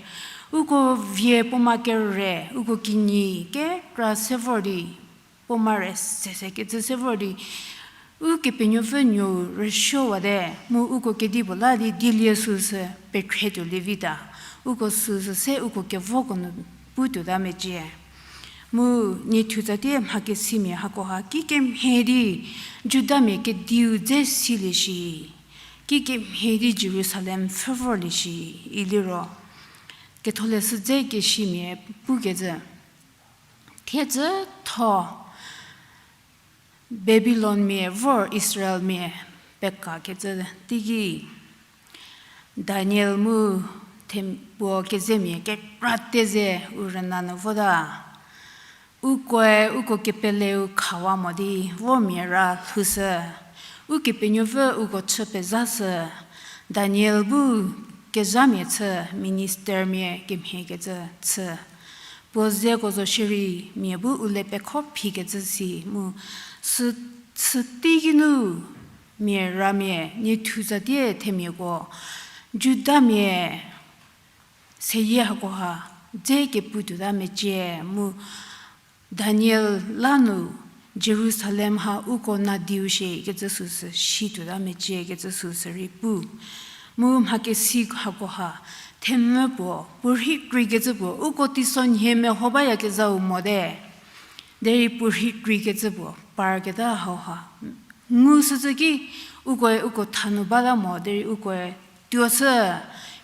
Uko vie puoma kere, uko kinyi kekra se vor di, puoma re sese kecü se vor di, Ukepenuopfü nuou rüsuowate, mu uko kedipuo la di dielie süsü pekhretuo lievita, uko süsü se uko kevoko nu putuota mecie. Mu nie thutsatie mhakesimia hakoha kikemhie di Judamia kediu dze silie shi, kikemhie di Jerusalem pfhü vorlie shi, iliro ketholeshü dze kesimia pukecü. Thiedzü tho Babilonmia vor Israelmia pekakecü teiki, Daniel mu the-, puo kezemia kekra teze u rüna nu vota. Ukoe uko kepeleu khawa mo di vo mia ra lhoushü. Ukepenuopfü uko chü pezashü. Daniel bu kezhamia chü ministermia kemhiekecü chü. Puo zeko zo shierei mia bu u le pekho phikecü si mu sü, sü teiki nu mia ramia nie thutsatie themiako Judamia seyie hakoha dze kepu tuota mecie mu Daniel la nu Jerusalem ha uko nadiu shie kecü süsü shi tuota mecie kecü süsü rei pu. Mu mhakesi hakoha themvü puo, puo rhei kreikecü puo, uko teisonhie meho bayakezhau mote. Derei puo rhei kreikecü puo parketa hauha ngu sücü ki, ukoe uko thanu bata mo, derei ukoe tuoshü,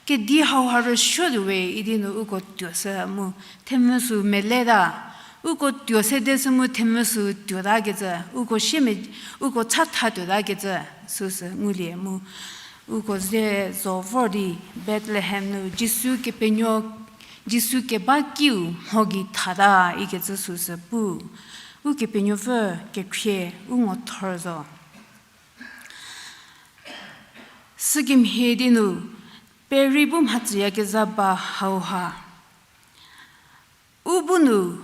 kedi hauha rüsuotuo we idi nu uko tuoshü mu themvü sü meleta, uko tuo sedeshü mu themvü sü tuotakecü, uko siemia, uko chatha tuotakecü, süsü ngulie mu uko ze zo vor di Bethlehem nu Jisu kepenuo, Jisu keba kiu mho gei thata ikecü süsü pu. Ukepenuopfü kekhrie u ngo thor zo. Sükemhie di nu, perei bu mhacüyakezha ba hauha u bu nu,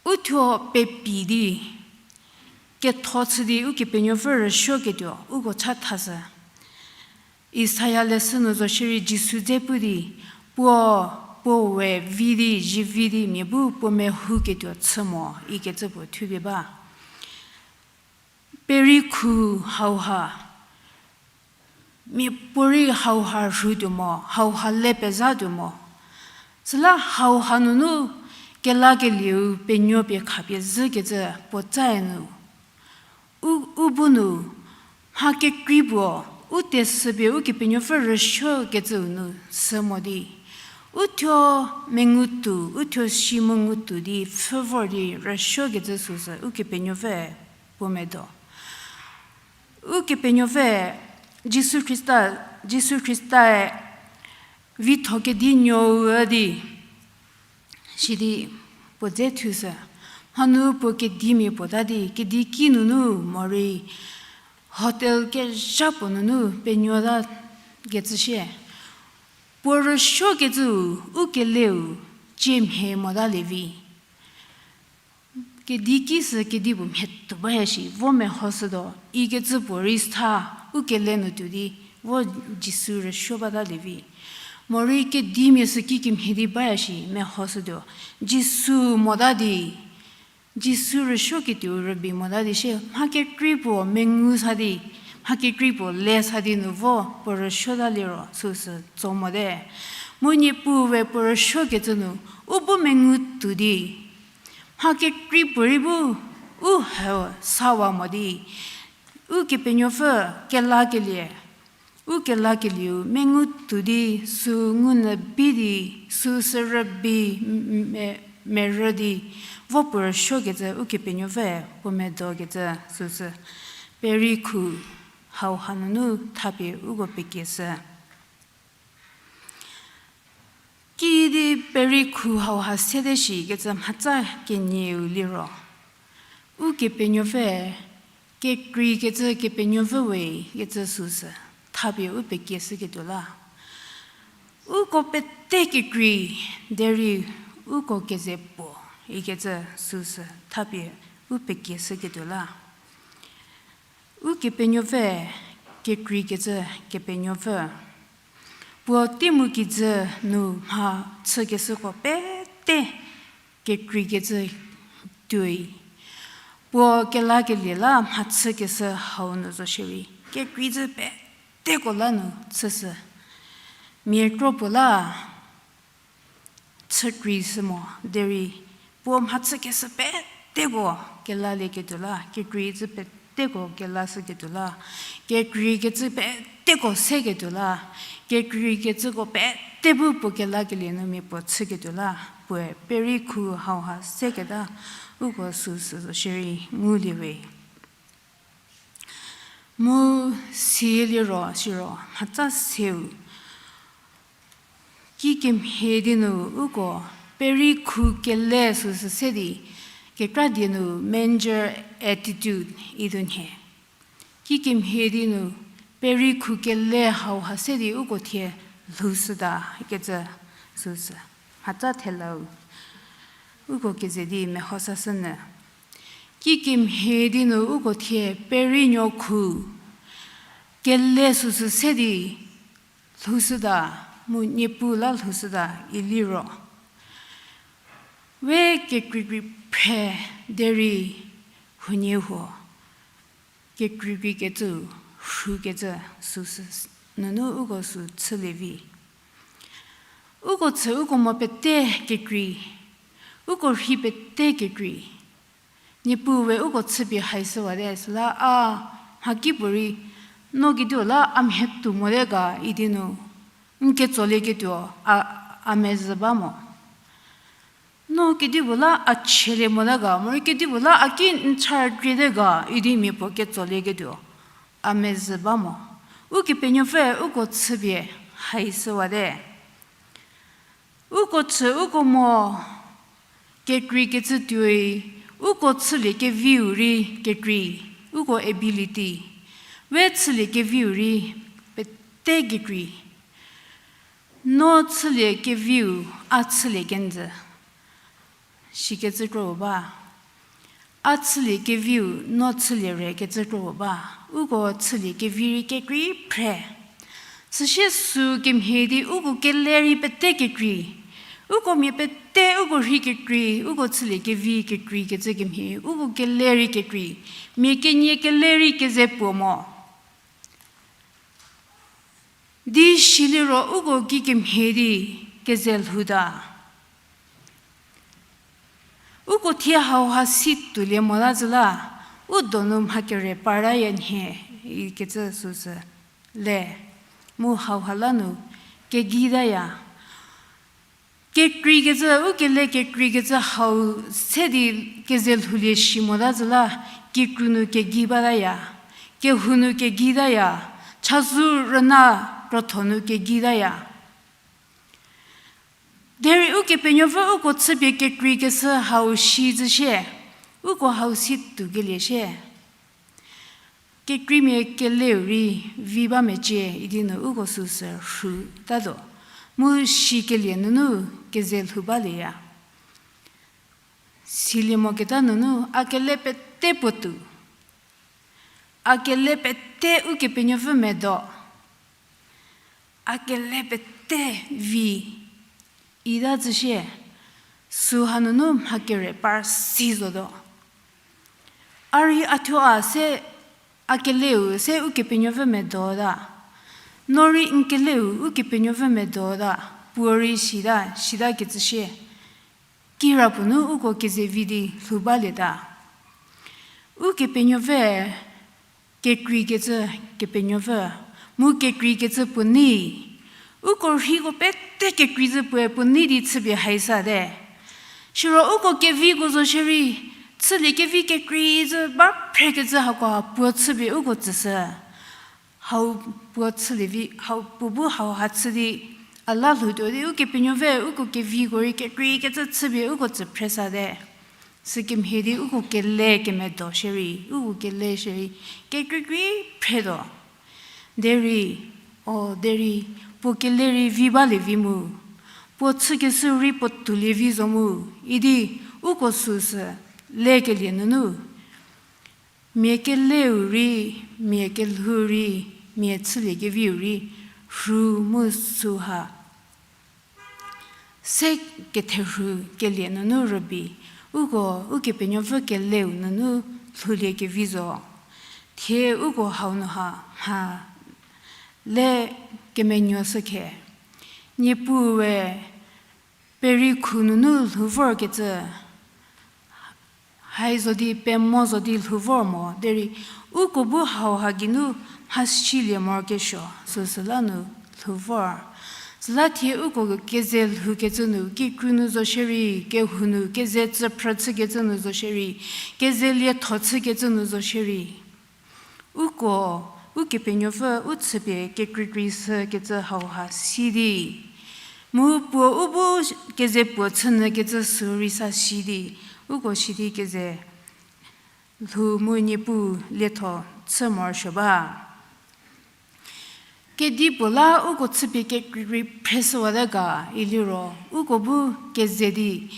uthuo pepi di, ketho chü di Ukepenuopfü rüsuoketuo uko chathashü. Isaia leshü nu zo shierei Jisu dze pu di, puo, puo we vi di, zivi di, mia bu puo mehouketuo chü mo, ikecü puo thupie ba. Perei khu hauha, miapuorei hauha rhutuo mo, hauha le pezhatuo mo. Süla hauha nunu kelakelieu penuo pie khapie zhükecü puo tsae nu, u, u bu nu, mha kekrei puo, u tesüpie Ukepenuopfü rüsuokecüu nu sü mo di, uthuo mengutu, uthuo si mengutu di pfhü vor di rüsuokecü süsü Ukepenuopfü puo medo. Ukepenuopfü Jisu Khrista, Jisu Khristae vitho kedi nuou di, sidi puo dze thushü. Mhanu puo kedimia puo ta di, kedi ki nunu morei hotel kezha puo nunu penuota kecü shie. Puo rüsuokecü u keleu cie mhie motalie vi. Kedi ki sü kedipuo mhie tuo baya shi, vo mehoshütuo, ikecü puorei sa, u kele nu tuo di, vo Jisu rüsuo batalie vi. Morei kedimia sü kikemhie di baya shi, mehoshütuo, Jisu mota di, Jisu rüsuoketuo rübei mota di shie, mha kekrei puo mengu sa di, mha kekrei puo le sa di nu vo puo rüsuotalie ro süsü tso mote. Mu Niepuu we puo rüsuokecü nu, u bu mengu tuo di, mha kekrei puorei bu, u he sawa mo di, Ukepenuopfü kelakelie, u kelakelieu mengu tuo di, sü ngunyü bi di, süsü rübei, m-, m-, merü di, vo puo rüsuokecü Ukepenuopfü puo medokecü süsü, peri khu hauha nunu thapie uko pekieshü. Kiüdi peri khu hauha sede shikecü mhatsa kenieu liro, Ukepenuopfü, kekreikecü Kepenuopfü we kecü süsü, thapie u pekieshüketuo la. Uko pete kekrei, derei uko keze puo ikecü süsü, thapie u pekieshüketuo la. Ukepenuopfü, kekreikecü Kepenuopfü. Puo teimu kijü nu mha chükeshüko pete kekreikecü tuoi. Puo kelakelie la mha chükeshü hau nu zo shierei, kekreizü peteko la nu chüshü. Mia kro puo la chükreishü mo, derei puo mha chükeshü peteko kelalieketuo la, kekreizü peteko kelashüketuo la, kekreikecü peteko seketuo la, kekreikecüko pete bu puo kelakelie nu mia puo chüketuo la, puoe peri khu hauha seketa uko süsü zo shierei ngulie we. Mu sieliro siro mhatsa seu. Kikemhie di nu uko peri khu kele süsü se di, kekra die nu manger attitude idu nhie. Kikemhie di nu peri khu kele hauha se di uko thie lhoushüta kecü süsü. Mhatsa thelau. Uko keze di meho sashünyü. Kikemhie di nu uko thie peri nuo khu kele süsü se di lhoushüta, mu Niepuu la lhoushüta iliro, we kekreikrei phre derei huoniehuo kekreikreikecü, rhukecü süsü nunu uko sü chülie vi. Uko chü uko mo pete kekrei, uko rhei pete kekrei. Niepuu we uko chüpie haishüwate, süla a mhakipuorei, no kediu la a mhie tuo mote ga idi nu n ketsoliekituo a, a mezhü ba mo. No kedipuo la a chielie mote ga, morei kedipuo la a ki n char kriete ga idi mia puo ketsolieketuo a mezhü ba mo. Ukepenuopfü uko chüpie haishüwate. Uko chü uko mo kekreikecü tuoi, uko chülie keviu rei kekrei, uko ability. We chülie keviu rei pete kekrei. No chülie keviu, a chülie kenjü. Shikecü kro ba. A chülie keviu, no chülie re kecü kro ba. Uko chülie kevi rei kekrei phre. Süsie sü kemhie di uko kele rei pete kekrei. Uko mia pete uko rhei kekrei, uko chülie kevi kekrei kecü kemhie, uko kele rei kekrei. Mia kenie kele rei keze puo mo. Di siliro uko kikemhie di keze lhouta. Uko thie hauha si tuolie mota zhü la, u donu mha kere partaya nhie, ikecü süsü le, mu hauha la nu kegitaya. Kekreikecü, u kele kekreikecü hau se di keze lhoulie shi mota zhü la, kikru nu kegi bataya, kehou nu kegi taya, chazou rüna krotho nu kegitaya. Derei Ukepenuopfü uko chüpie kekreikeshü hau shi zhü shie, uko hau si tuokelie shie. Kekreimia keleu rei vi ba mecie idi nu uko süsü rhutatuo. Mu shikelie nunu keze lhou balieya. Silie moketa nunu a kele pete puotou. A kele pete Ukepenuopfü medo. A kele pete vi ita zhü shie, süu hanunu mha kere par si zotuo. A rei a thuo a se a keleu se Ukepenuopfü medota. No rei n keleu Ukepenuopfü medota, puo rei sita, sita kecü shie. Kirapuo nu uko kezevi di lhou balieta. Ukepenuopfü kekreikecü Kepenuopfü, mu kekreikecü puo nei. Uko rheiko pete kekreizhü puoe puo nei di chüpie haisate. Siro uko keviko zo shierei, chülie kevi kekreizhü ba phrekecü hakoha puo chüpie uko tsüshü. Hau puo chülie vi, hau puo bu hauha chü di a la lhoutuo di Ukepenuopfü uko keviko rei kekreikecü chüpie uko tsü phresate. Sükemhie di uko kele kemedo shierei, uko kele shierei, kekreikrei phretuo. Derei, o derei, puo kele rei vi balie vi mu, puo chükeshü rei puo toulie vi zo mu, idi uko süsü lekelie nunu mia keleu rei, mia kelhou rei, mia chüliekeviu rei, rhu mu süha se ketherhu kelie nunu rübei, uko Ukepenuopfü keleu nunu lhoulie kevi zo. Thie uko hau nu ha mha le kemenuoshü khe. Niepuue perikhu nunu lhou vorkecü, hai zo di pemo zo di lhou vor mo derei, uko bu hauha geinu mhasilie morokesuo süsüla nu lhou vor. Süla thie uko keze lhoukecü nu, kikru nu zo shierei, kehou nu keze tsüphrü chükecü nu zo shierei, keze lietho chükecü nu zo shierei, uko Ukepenuopfü u chüpie kekreikrei shükecü hauha si di, mu puo u bu keze puo chünyükecü sü rei sa si di, uko si di keze lhou mu Niepuu lietho chü morosuo ba. Kedipuo la uko chüpie kekreikrei phreshüwate ga iliro, uko bu keze di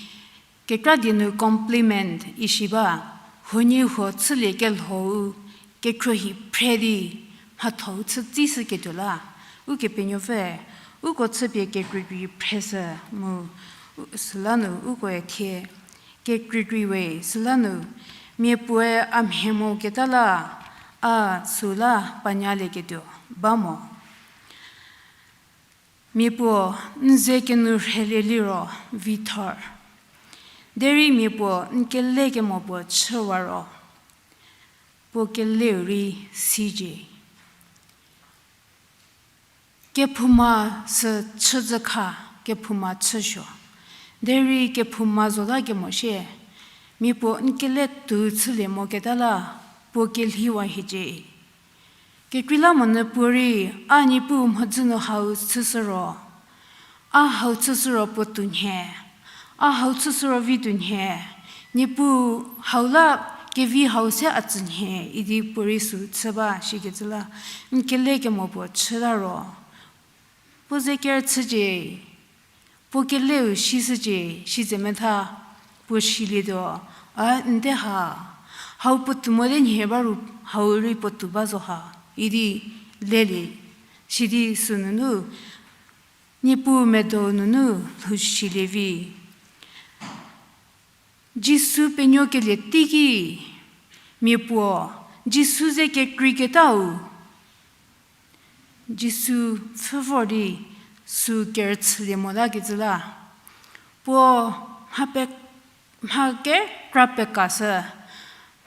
kekra die nu compliment ishi ba, huoniehuo chülie kelhou kekhruohi phre di mhathou chü tsishüketuo la, Ukepenuopfü uko chüpie kekreikrei phreshü mu, süla nu ukoe thie kekreikrei we süla nu, mia puoe a mhie moketa la, a süla panyalieketuo ba mo. Mia puo n ze kenu rhelie liro vithor, derei mia puo n kele kemo puo chüwa ro, puo keleu rei sicie. Kephouma sü chüzhükha, kephouma chüsuo. Derei kephouma zota kemo shie, mia puo n kele tou chülie moketa la, puo kelhiwa hiecie. Kekreilamonyü puorei, a Niepuu mhodzü nu hau chüshü ro, a hau chüshü ro puo tou nhie, a hau chüshü ro vi tou nhie, Niepuu hau la kevi hau se a tsü nhie idi puorei sü chü ba shikecü la, n kele kemo puo chüta ro, puo ze ker chücie, puo keleu sishücie, sitse metha puo silietuo, a n te ha, hau puo tou mote nhie ba ru, hau rei puo tou ba zo ha idi lelie, sidi sünunu Niepuu medo nunu lhou silie vi. Jisu penuokelie teiki, mia puo Jisu ze kekreiketau, Jisu pfhü vor di sü kerüchülie motakecü la, puo mha pe, mha kekra pekashü,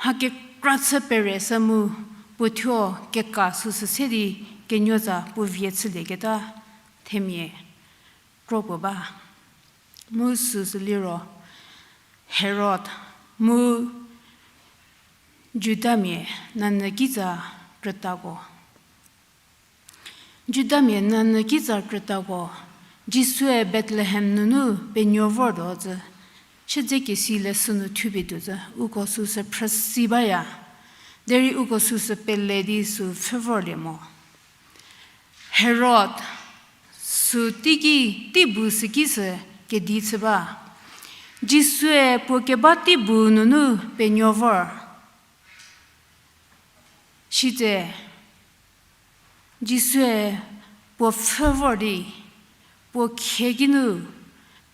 mha kekra chü pereshü mu, puo thuo keka süsü se di kenuotsa puo vie chülieketa themia kro puo ba. Mu süsü liro Herod mu Judamia nanyü kitsa krütako Judamia nanyü kitsa krütako, Jisue Bethlehem nunu penuo vortuo zü, siedzekesi leshü nu thupie tuo zü, uko süsü phrüsi baya. Derei uko süsü pele di sü pfhü vorlie mo. Herod, sü teiki tei bu süki sü kedi chü ba. Jisue puo keba tei bu nunu penuo vor. Sitse, Jisue puo pfhü vor di, puo khie kinu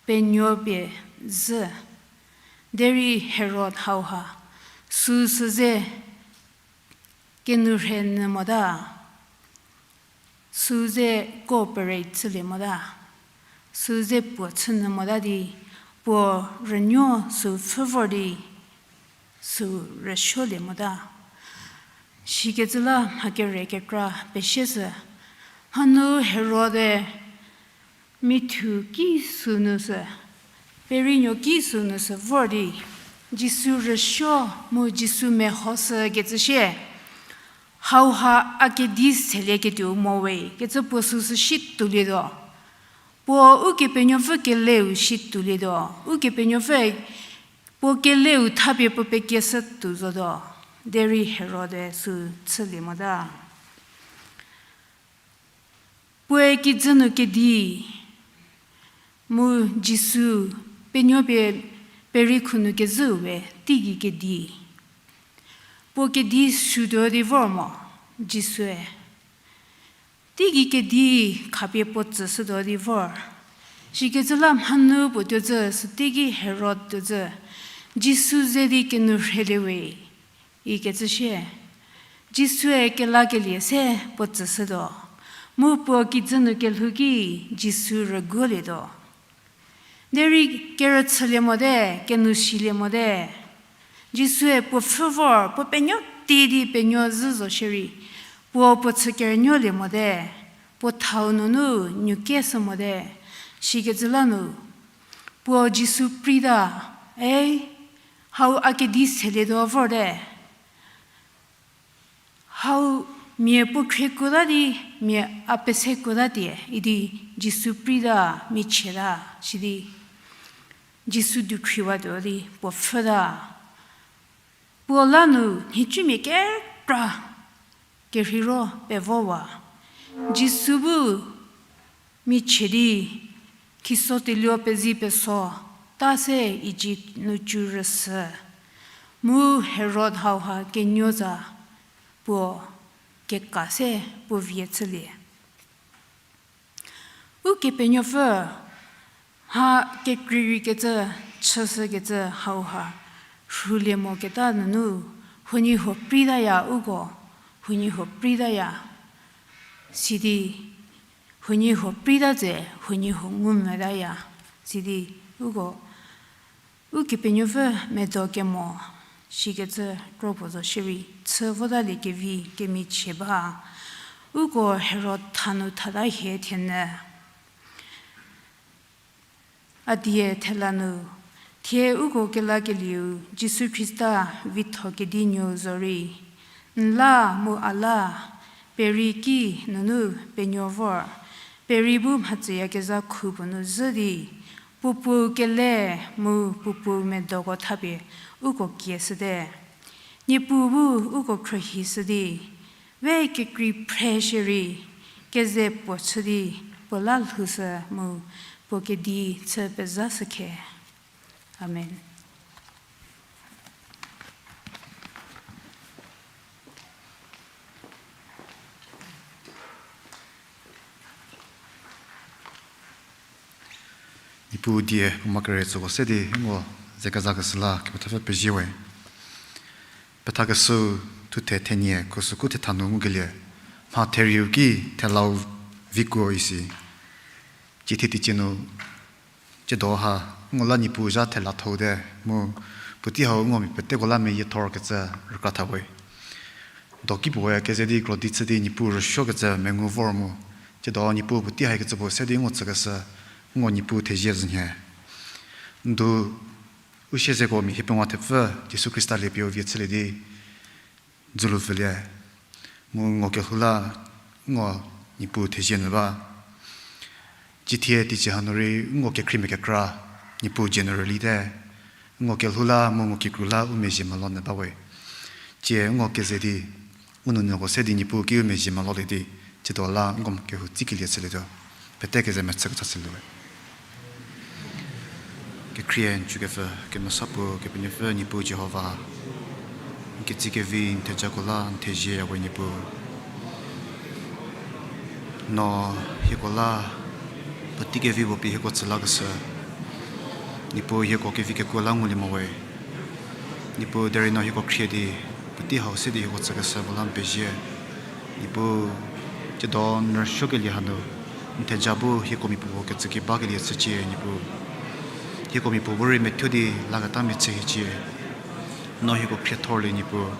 penuo pie zhü. Derei Herod hauha, süsü ze kenu rhe nyü mota, sü ze cooperate chülie mota, sü ze puo chü nyü mota di, puo rünuo sü pfhü vor di, sü rüsuolie mota. Sikecü la mha kere kekra pesie sü, hanu Herode mithu ki sünu sü, perinuo ki sünu sü vor di, Jisu rüsuo mu Jisu mehoshü kecü sie, hauha a kedi selieketuo mo we kecü puo süsü si toulietuo. Puo Ukepenuopfü keleu si toulietuo. Ukepenuopfü puo keleu thapie puo pekieshü tuo zotuo. Derei Herode sü chülie mota. Puoe kijü nu kedi, mu Jisu penuo pie perikhu nu kezhüu we teigei kedi. Puo kedi sutuo di vor mo, Jisue. Teigei kedi khapie puo tsüshütuo di vor. Sikecü la mhanu puo tuo zhü, sü teiki Herod tuo zhü, Jisu ze di kenu rhelie we ikecü sie, Jisue kelakelie se puo tsüshütuo. Mu puo kijü nu kelhou ki Jisu rüguolietuo. Derei kerüchülie mote, kenu silie mote. Jisue puo pfhü vor, puo penuo tei di penuo zhü zo shierei, puo puo chü kerünuolie mote, puo thau nunu nuokieshü mote, sikecü la nu, puo Jisu preita, ei, hau a kedi selietuo vorte. Hau mia puo khriekuota di, mia a pesekuota tie idi Jisu preita, michieta, sidi Jisu dukhriwatuo di puo pfhüta. Puo la nu nhicumia kekra kerheiro pevowa. Jisu bu michie di, khiso teluo pezi peso ta se Ijipt nu cü rüsü. Mu Herod hauha kenuo za puo keka se puo vie chülie. Ukepenuopfü mha kekreireikecü, chüshükecü hauha rhulie moketa nunu, huoniehuo preitaya uko, huoniehuo preitaya, sidi huoniehuo preita tse huoniehuo ngumvütaya, sidi uko Ukepenuopfü medo kemo, sikecü kropuo zo shierei chü votaliekevi kemichie ba. Uko Herod thanu thata hie thienü, a die thela nu, thie uko kelakelieu Jisu Khrista vitho kedinuou zorei, n la mu a la, perei ki nunu penuo vor, perei bu mhatsüyakezha khu puo nu zhü di, puo puou kele mu puo puou medoko thapie uko kieshüte. Niepuu bu uko khrühishü di, we kekrei phre shierei, keze puo chü di, puo la lhoushü mu puo kedi chü pezhashü khe. Amen. Niepuu die puo ma kere tsüko se di ngo zekezakeshü la kepethapfü pezie we. Pethakeshüu thuthe thenie khusüku thetha nu ngukelie, mha therieu ki thelau vikuo isi. Cithe teicie nu, ciedo ha, ngo la Niepuu zha thela thou te, mu puotei hau ngo mia peteko la meyiethorkecü rükra tha we. Doki puoe keze di krodi chü di Niepuu rüsuokecü mengu vor mu, ciedo Niepuu puotei haikecü puo se di ngo tsükeshü, ngo Niepuu thezie zhü nhie. Ndu u siezeko mia hiepengou thepfü Jisu Khrista lie pie u vie chülie di dzülu pfülie. Mu ngo kelhou la, ngo Niepuu thezie nyü ba. Cithie teicie hanu rei u ngo kekhriemia kekra, Niepuu generally te, u ngo kelhou la mu u ngo kikru la u mezhie molo nyü ba we. Tsie u ngo keze di, u nuonuoko se di Niepuu ki u mezhie mololie di, tsiedo la u ngo kehou tsikelie chülietuo. Pete keze mechü kechashüliewe. Kekhrie n chükepfü, kemesa puo, Kepenuopfü Niepuu Jihova, n ketsikevi n thejako la n thezie ya we Niepuu. No hieko la puotei kevi puo pie hieko tsü lakeshü, Niepuu hieko kevi kekuo la ngulie mo we. Niepuu derei no hieko khrie di, puotei hau se di hieko tsükeshü puo la n pezie. Niepuu, tsiedo n rüsuokelie hanu, n theja bu hieko miapuo kecü ki bakelie chücie Niepuu. Hieko miapuo bu rei methuo di laketa mia chü hiecie. No hieko khriethorlie Niepuu,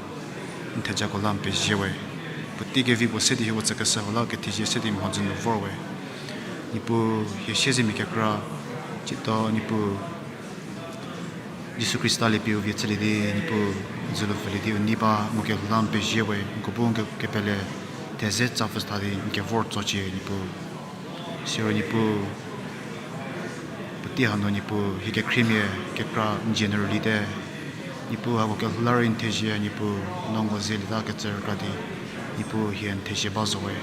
n thejako la n pezie we. Puotei kevi puo se di hieko tsükeshü puo la kethezie se di mhodzü nu vor we. Niepuu, hie siezemia kekra, tsiedo Niepuu, Jisu Khrista lie pie u vie chülie di, Niepuu, dzülu pfülie di u nei ba, mu kelhou la n pezie we, nko bu n ke-, kepele, theze tsa pfü tha di n kevor tsocie Niepuu. Siro Niepuu, puotei hanu Niepuu, hie kekhriemia kekra n generally te, Niepuu hako kelhou la rei n thezie Niepuu, no nko zelieta kecü rükra di, Niepuu hie n thezie ba zo we.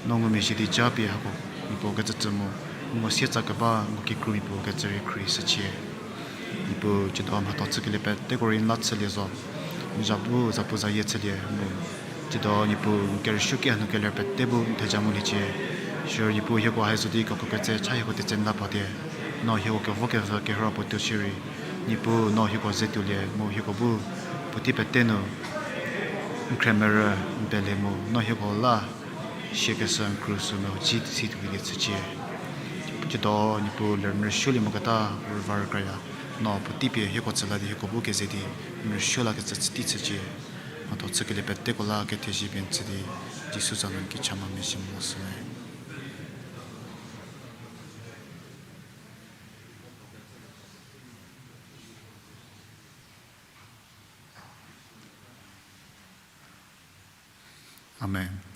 No ngumezhie di japie hako Niepuu kecü tsü mu, n ngo sietsa keba nko kikru Niepuu kecü rei khrie shücie. Niepuu, tsiedo mhatho chükelie peteko rei n la chülie zo. N za bu zapuzayie chülie mu, tsiedo Niepuu n kerüsuoki hanu keler pete bu n theja nguliecie. Siro Niepuu hieko hai zo di keko ketse cha hieko tetse n la pa die. No hieko kevo kevü kerhei puo tuo shierei, Niepuu no hieko ze tuolie mu hieko bu puotei pete nu n khriemerü n pelie mu no hieko la siekeshü n kru sünu ji si tuolie di chücie. Tsiedo Niepuu ler n rüsuolie moketa rüva rükraya. No puotei pie hieko tsü la di hieko bu keze di n rüsuo lakecü chütei chücie. Mhatho chükelie peteko la kethezie pie n tsü di Jisu za nu n ki cha ma mezhie mo sü we. Amen.